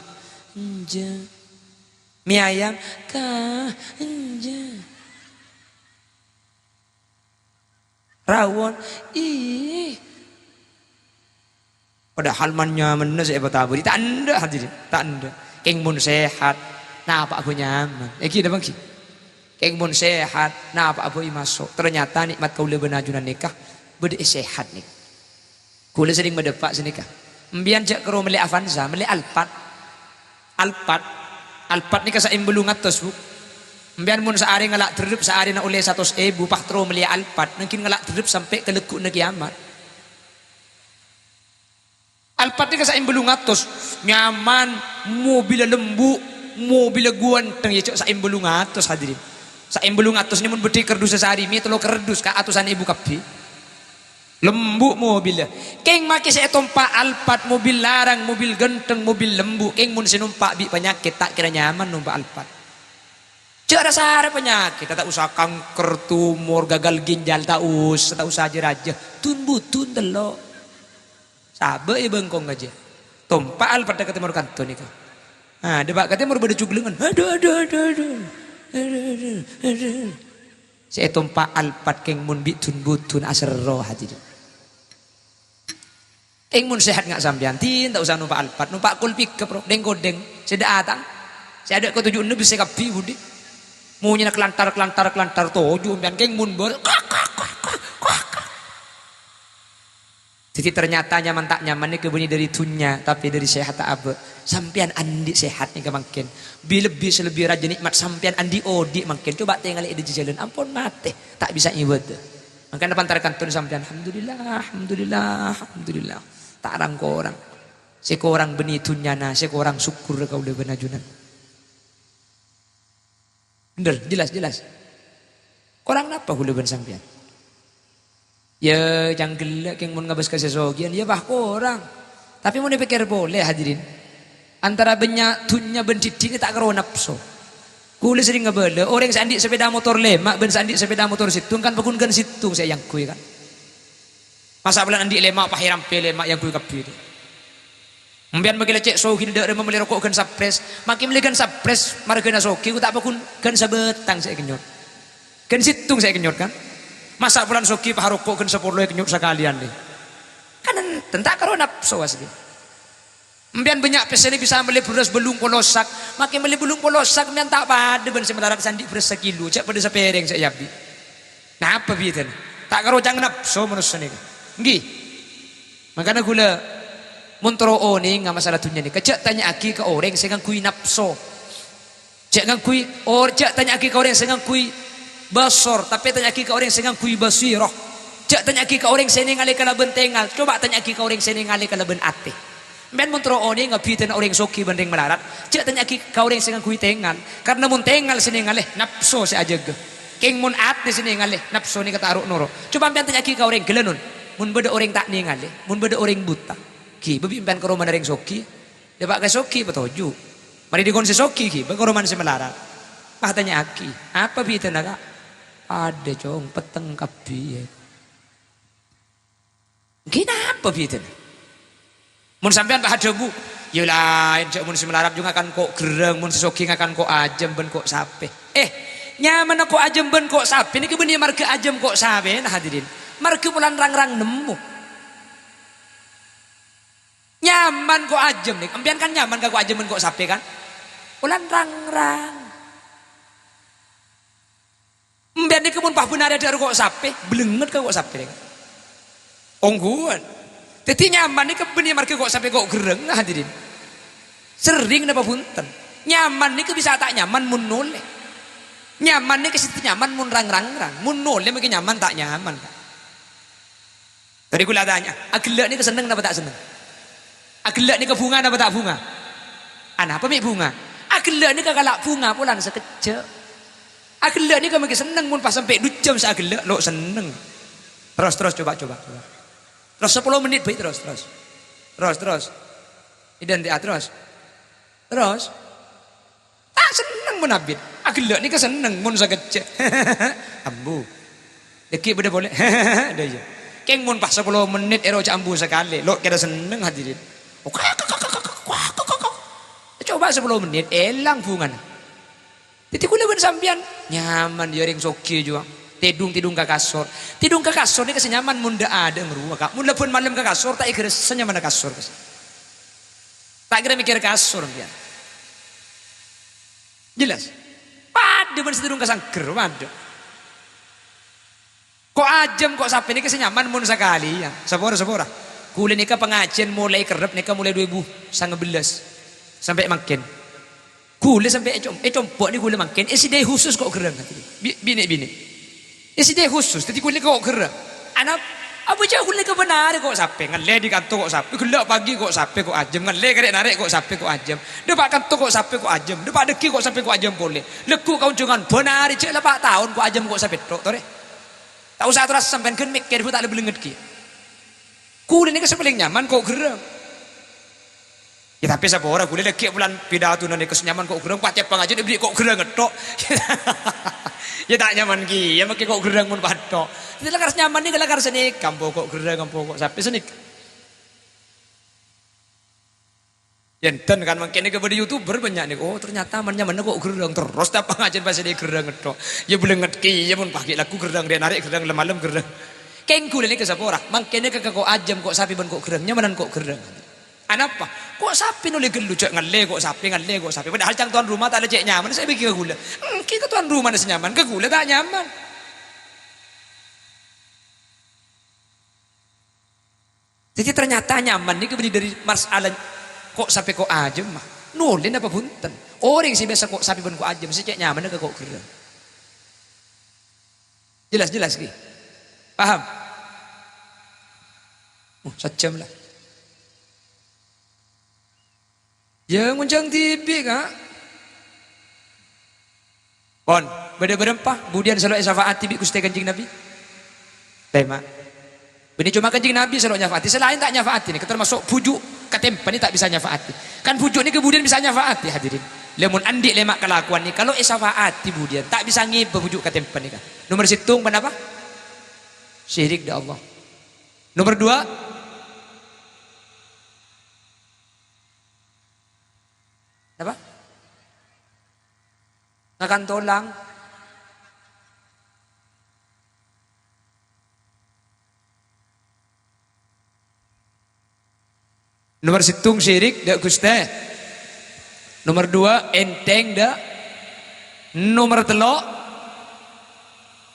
Enjâ'. Mi ayam? Kah, enjâ'. Rawon? Ih. Padahal man-nyamanna sè èpatabâri. Ta' endâ', hadirin. Ta' endâ'. Kèng mon sehat, napa'a bhâi nyaman. Ènggi napa ènggi? Kèng mon sehat, napa'a bhâi maso'. Ternyata nè'mat kaulâ bân ajunan nèka bâdâ è sehat nèka. Kaulâ serrèng madâpa' sanèka. Sampèyan jhâ' karo mellè Avanza, mellè Alphard. Alphard. Alphard nèka saèm bâllung atos, Bu. Sampèyan mon saarè ngala' dherrep, saarèna ollè satos èbu, pas terro mellèya Alphard, nagin ngala' dherrep sampè' ka lagghu'na kèyamat. Alphard nèka saèm bâllung atos, nyaman, mobilla lembu', mobilla ghuwântheng, ya, jhâ' saèm bâllung atos, hadirin. Saèm bâllung atos nè mon bâdâ è kardus sasarè, mè' tello kardus, Ka', atosan èbu kabbhi. Lembu' mobilla. Kèng make sè ètompa' Alphard, mobil larang, mobil ghântheng, mobil lembu'. Kèng mon sè nompa' bi' panyakèt, ta' kèra nyaman nompa' Alphard. Jhâ' ra-sara panyakèt, ta' osa kanker, tumor, gagal ginjal, ta' osa, ta' osa jâ-rajâ. Dun-budun tello'. Sabâ' è bengkong kajâ. Tompa' Alphard dâ' ka tèmor kanto nèka. Ah, dâpa' ka tèmor bâdâ juglengan. Adhu, adhu, adhu, adhu. Adhu, adhu, adhu. Sè ètompa' Alphard kèng mon bi' dun-budun aserro hadirin. Kèng mon sehat nga' sampèyan, din ta' osa nompa' Alphard, nompa' kol pickup, ro, dheng-kodheng, sè dâ' atang. Sè adâ' ka toju' enna bessè kabbhi budi. Monyèna kelantar, kelantar, kelantar, toju' sampèyan, kèng mon bâr-, Dhâddhi, ternyata nyaman ta' nyaman nèka bânnè dâri dhunnya, tapè dâri sehat ta' abâ'. Sampèyan andi' sehat nèka mangkèn. Bi-, lebbi sè lebbi rajâ nè'mat sampèyan andi' odi' mangkèn. Coba tèngalè è dhâjâ jhâlân, ampon matè, ta' bisa ibadah. Mangkana pantar kantona sampèyan, alhamdulillah, alhamdulillah, alhamdulillah. Ta' rang-korang. Sè korang bânnè dhunnyana, sè korang sokkorra kaulâ bân ajunan. Bhender, jelas, jelas. Korang napa kaulâ bân sampèyan? Ya, cangghellâ' kèng mon ngabâs ka sè soghiyân, ya, bâh, korang. Tapè mon èpèkkèr polè, hadirin, antara bânnya' dhunnya bân diddhina ta' karo napso. Kaulâ serrèng abâlâ, orèng sè andi' sepeda motor lèma' bân sè andi' sepeda motor sèttong kan paggun ghân sèttong sè èangghuy, kan. Masa' polana andi' lèma' pas èrampè lèma' èangghuy kabbhi. Sampèyan make la cè' soghina dâ' remma mellè roko' ghân sapres, make mellè ghân sapres marghâna soghi, ghu ta' paggun ghân sabâtang sè èkennyot. Ghân sèttong sè èkennyot, kan? Masa' polana soghi pas aroko' ghân sapolo èkennyot sakalèyan, lè. Kan enten, ta' karo napso asli. Sampèyan bânnya' pèssèna bisa mellè bherrâs bâllung polo sak, make mellè bâllung polo sak sampèyan ta' padâ bân sè malarat sè andi' bherrâs sakilo, jhâ' padâ sapèrèng sè èabi'. Napa bhidhâna? Ta' karo cang napso manossa nèka. Ènggi. Mangkana ghulâ mon terro onènga masalah dhunnya nèka, jhâ' tanya'aghi ka orèng sè ngangghuy napso. Jhâ' ngangghuy, or-, jhâ' tanya'aghi ka orèng sè ngangghuy basor, tapè tanya'aghi ka orèng sè ngangghuy basirah. Jhâ' tanya'aghi ka orèng sè nèngalè kalabân tengal, coba tanya'aghi ka orèng sè nèngalè kalabân atè. Sampèyan mon terro onènga bhidhâna orèng soghi bân rèng malarat, jhâ' tanya'aghi ka orèng sè ngangghuy tengal, karna mon tengal sè nèngalè, napso sè ajâgâ. Kèng mon atè sè nèngalè, napso nèka ta' ro'-noro'. Coba sampèyan tanya'aghi ka orèng ghellânon, mon bâdâ orèng ta' nèngalè, mon bâdâ orèng buta, ghibâ bi' sampèyan ka romana rèng soghi. Dâpa' ka soghi patoju'. Marè dhikon sè soghi ghibâ ka romana sè malarat. Pas tanya'aghi, "Apa bhidhâna, Ka'?" "Adâ, Cong, petteng kabbhi, yâ." "Ghi napa bhidhâna?" Mon sampèyan pas adhâbu, "Yâ laèn, jhâ' mon sè malarat jhuwa ngakan ko' gherrâng, mon sè soghi ngakan ko' ajâm bân ko' sapè." Eh, nyamana ko' ajâm bân ko' sapè nèka bânnè marghâ ajâm ko' sapèna, hadirin. Marghâ polana rang-rang nemmo. Nyaman ko' ajâm nèka. Sampèyan kan nyaman ka ko' ajâm bân ko' sapè, kan? Polana rang-rang. Sampèyan nèka mon pas bân arè adhâ'âr ko' sapè, blengnget ka ko' sapè nèka. Ongghuwân. Dhâddhi nyaman nèka bânnè marghâ ko' sapè ko' gherrâng, hadirin. Serrèng napa bhunten? Nyaman nèka bisa ta' nyaman mon nolè. Nyaman nèka sè nyaman mon rang-rang-rang. Mon nolè mangkè nyaman ta' nyaman, Ka'. Dhâddhi ghulâ tanya, aghellâ' nèka senneng napa ta' senneng? Aghellâ' nèka bhunga napa ta' bhunga? Anapa mè' bhunga? Aghellâ' nèka kala' bhunga polana sakejjhâ'. Aghellâ' nèka mangkè senneng mon pas sampè' du jam sè aghellâ', lo' senneng. Terros, terros, coba, coba, coba. Terros sapolo mennit bhâi, terros, terros. Terros, terros. Idan, ah, terros. Terros. Ta' senneng mon abit. Aghellâ' nèka senneng mon sakejjhâ'. Ambu. Dhâggi' bâdâ polè. Dâ' iyâ. Kèng mon pas sapolo mennit èro jhâ' ambu sakalè, lo' kèra senneng, hadirin. Coba sapolo mennit, èlang bhungana. Dhâddhi ghulâ bân sampèyan nyaman, yâ, rèng soghi jhuwa. Tèdung-tèdung ka kasor. Tèdung ka kasor nèka sè nyaman mon dâ'-adâ' ngrowa, Ka'. Mon lèbân malem ka kasor, ta' èghâressa nyamanna kasor, Ka'. Ta' kèra mèkkèr kasor, sampèyan. Jelas? Padâ bân sè tèdung ka sangghâr, padâ. Ko' ajâm, ko' sapè nèka sè nyaman mon sakalèyan. Sapora, sapora. Ghulâ nèka pangajhiyân molaè kerrep nèka molaè du èbu sanga bellâs sampè' mangkèn. Ghulâ sampè' è com-, è compo' nèka ghulâ mangkèn, èsèdiyâ khusus ko' gherrâng. Bi-, binè'-binè'. Èsèdiyâ khusus, dhâddhi ghulâ ko' gherrâng. Anapa? Apa jhâ' ghulâ nèka bân arè ko' sapè, ngallè dâri kanto ko' sapè, ghellâ' pagi ko' sapè ko' ajâm, ngallè karè narè' ko' sapè ko' ajâm. Dâpa' kanto ko' sapè ko' ajâm, dâpa' dhâggi' ko' sapè ko' ajâm polè. Lagghu' ka onjhângan bân arè jhâ' la pa' taon ko' ajâm ko' sapè tok, torè. Ta' osa terros sampèyan ghân mèkkèr, bu ta' la blengnget kèya. Ghulâ nèka sè palèng nyaman ko' gherrâng. Yâ, tapè sapora ghulâ lagghi' polana pidatona nèka sè nyaman ko' gherrâng, pacèt pangajhiyân èberri' ko' gherrâng tok. Yâ, ta' nyaman kèya, mangkè ko' gherrâng mon patto. Dhâddhi lakar sè nyaman nèka lakar sanèka, ampo ko' gherrâng, ampo ko' sapè sanèka. Yènten kan mangkèn nèka bâdâ YouTuber bânnya' nèka. Oh, ternyata man-, nyamanna ko' gherrâng terros ta' pangajhiyân pas èberri' gherrâng tok. Yâ blengnget kèya mon pagi lagghu' gherrâng, rè narè' gherrâng, lem-malem gherrâng. Kèng ghulâ nèka sapora, mangkèn nèka ka ko' ajâm, ko' sapè bân ko' gherrâng, nyamanan ko' gherrâng. Anapa? Ko' sapè nolè ghâllu, jhâ' ngallè ko' sapè, ngallè ko' sapè. Padahal ca'na towan roma ta' la cè' nyamana sè èbâghi ka ghulâ. Èngghi ka towan romana sè nyaman, ka ghulâ ta' nyaman. Dhâddhi, ternyata nyaman nèka bânnè dâri masalah ko' sapè ko' ajâm, ma. Nolè napa bhunten? Orèng sè biyasa ko' sapè bân ko' ajâm, sè cè' nyamana ka ko' gherrâng. Jelas, jelas, ghi? Paham? Oh, sajjhâm la. Yâ, ngonjhâng dhibi', Ka'. Pon, bâdâ bârâmpa budiyân sè lo' èsafa'ati bi' Ghustè Kanjeng Nabi? Lèma'. Bânnè coma Kanjeng Nabi sè lo' nyafa'ati, sè laèn ta' nyafa'ati nèka, termasuk bhuju' katèmpa nèka ta' bisa nyafa'ati. Kan bhuju' nèka budiyân bisa nyafa'ati, hadirin. Lamon andi' lèma' kalakowan nèka lo' èsafa'ati budiyân, ta' bisa ngèbâ bhuju' katèmpa nèka. Nomer sèttong, ponapa? Syirik dâ' Allah. Nomer duwâ', napa? Ngakan tolang. Nomer sèttong, syirik dâ' Ghustè. Nomer duwâ', ènthèng dâ'. Nomer tello',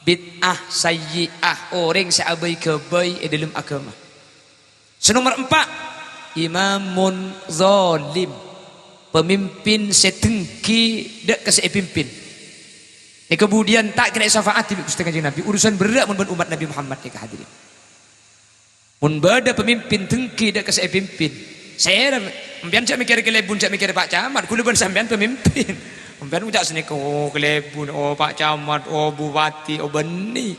Bid'ah sayyi'ah, orèng sè abâi-ghâbây è dhâlem aghâma. Sè nomer empa', imamun zalim, pamimpin sè dengki dâ' ka sè èpimpin. È kemudian ta' kèra èsafa'adhi bi' Ghustè Kanjeng Nabi, urusan berrâ' mon bân ommat Nabi Muhammad nèka, hadirin. Mon bâdâ pamimpin dengki dâ' ka sè èpimpin, sèra, sampèyan jhâ' mèkkèrè kalèbun, jhâ' mèkkèrè Pa' Camat, kaulâ bân sampèyan pamimpin. Sampèyan ngoca' sanèka, "Oh, kalèbun, oh, Pa' Camat, oh, bupati, oh, bânnè."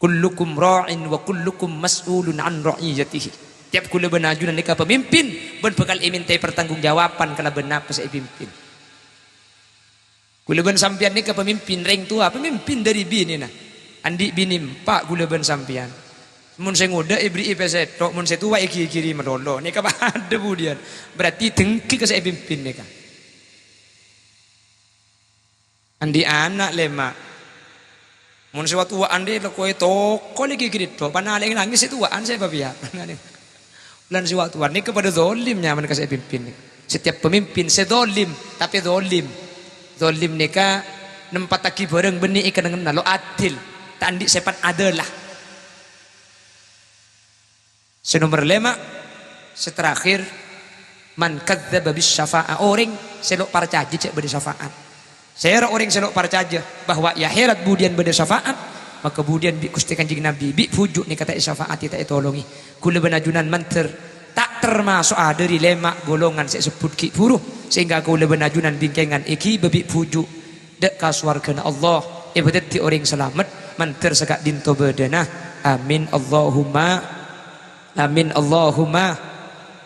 "Kullukum ra'in wa kullukum mas'ulun an ra'iyatihi." Tèyap kaulâ bân ajunan nèka pamimpin, bân bhâkal èmènta'è partanggungjawaban kalabân napa sè èpimpin. Kaulâ bân sampèyan nèka pamimpin, rèng towa, pamimpin dâri binèna. Andi' binè empa' kaulâ bân sampèyan. Mon sè ngodâ èberri'i pèssè tok, mon sè towa èghighiri malolo. Nèka padâ budiyân. Berarti dengki ka sè èpimpin nèka. Andi' ana' lèma'. Mon sè wa-, towa'an dhi' la koè tokol èghighiri tok, panalè'è nangès sè towa'an sè bâbiyâ. Lan sè wa-, towa'an nèka padâ zalim nyamana ka sè èpimpin nèka. Setiap pemimpin sè zalim, tapè zalim. Zalim nèka nempattaghi bhârâng bânnè è kennengnganna, lo' adil, ta' andi' sèpat adâlla. Sè nomer lèma', sè terakhir, man kadzdzaba bis syafa'ah, orèng sè lo' parcajâ jhâ' bâdâ syafa'at. Sèra orèng sè lo' parcajâ bahwa è akhèrat budiyân bâdâ syafa'at, maka budiyân bi' Ghustè Kanjeng Nabi, bi' bhuju' nèka ta' èsyafa'adhi, ta' ètolongè. Kaulâ bân ajunan mandhâr ta' tamaso'a dâri lèma' golongan sè èsebbhut ghi' bhuru, sehingga kaulâ bân ajunan bingkèngan èghibâ bi' bhuju' dâ' ka sowarghâna Allah, èpadhâddhi orèng salamet, mandhâr saka'dinto bâdâna. Amin, Allahumma amin, Allahumma.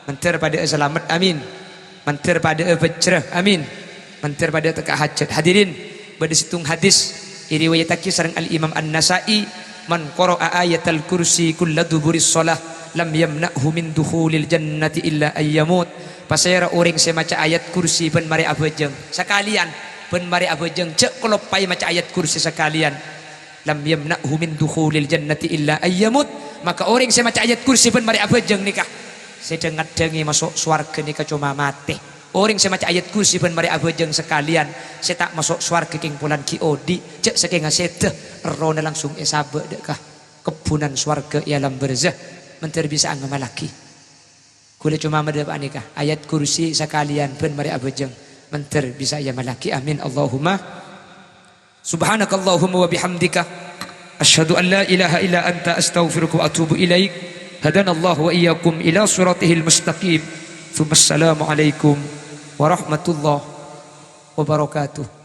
Mandhâr padâ'â salamet, amin. Mandhâr padâ'â bhâjjhrâ, amin. Mandhâr padâ'â tekka hajhât. Hadirin, bâdâ sèttong hadis èriwayattaghi sareng Al-Imam An-Nasa'i, "Man qara'a ayatal kursi kulla duburis shalah, lam yamna'hu min dukhulil jannati illa ayyamut." Pasèra orèng sè maca ayat kursi bân marè abhâjâng sakalèyan, bân marè abhâjâng, jhâ' kaloppaè maca ayat kursi sakalèyan. "Lam yamna'hu min dukhulil jannati illa ayyamut." Maka orèng sè maca ayat kursi bân marè abhâjâng nèka, sè dhâng-ngèddhângè maso' sowarghâ nèka coma matè. Orèng sè maca ayat kursi bân marè abhâjâng sakalèyan, sè ta' maso' sowarghâ kèng polana ghi' odi', jhâ' sakènga sèdhâ, errohna langsung èsabâ' dâ' ka kebbhunan sowarghâ è alam barzah, mandhâr bisa'a ngamallaghi. Kaulâ coma madhâ panèka, ayat kursi sakalèyan bân marè abhâjâng, mandhâr bisa'a èamallaghi. Amin, Allahumma. Subhanakallahumma wa bihamdika, asyhadu an la ilaha illa anta, astaghfiruka wa atubu ilaik. Hadanallahu wa iyyakum ila siratihil mustaqim. Tsummassalamu alaikum warahmatullahi wabarakatuh.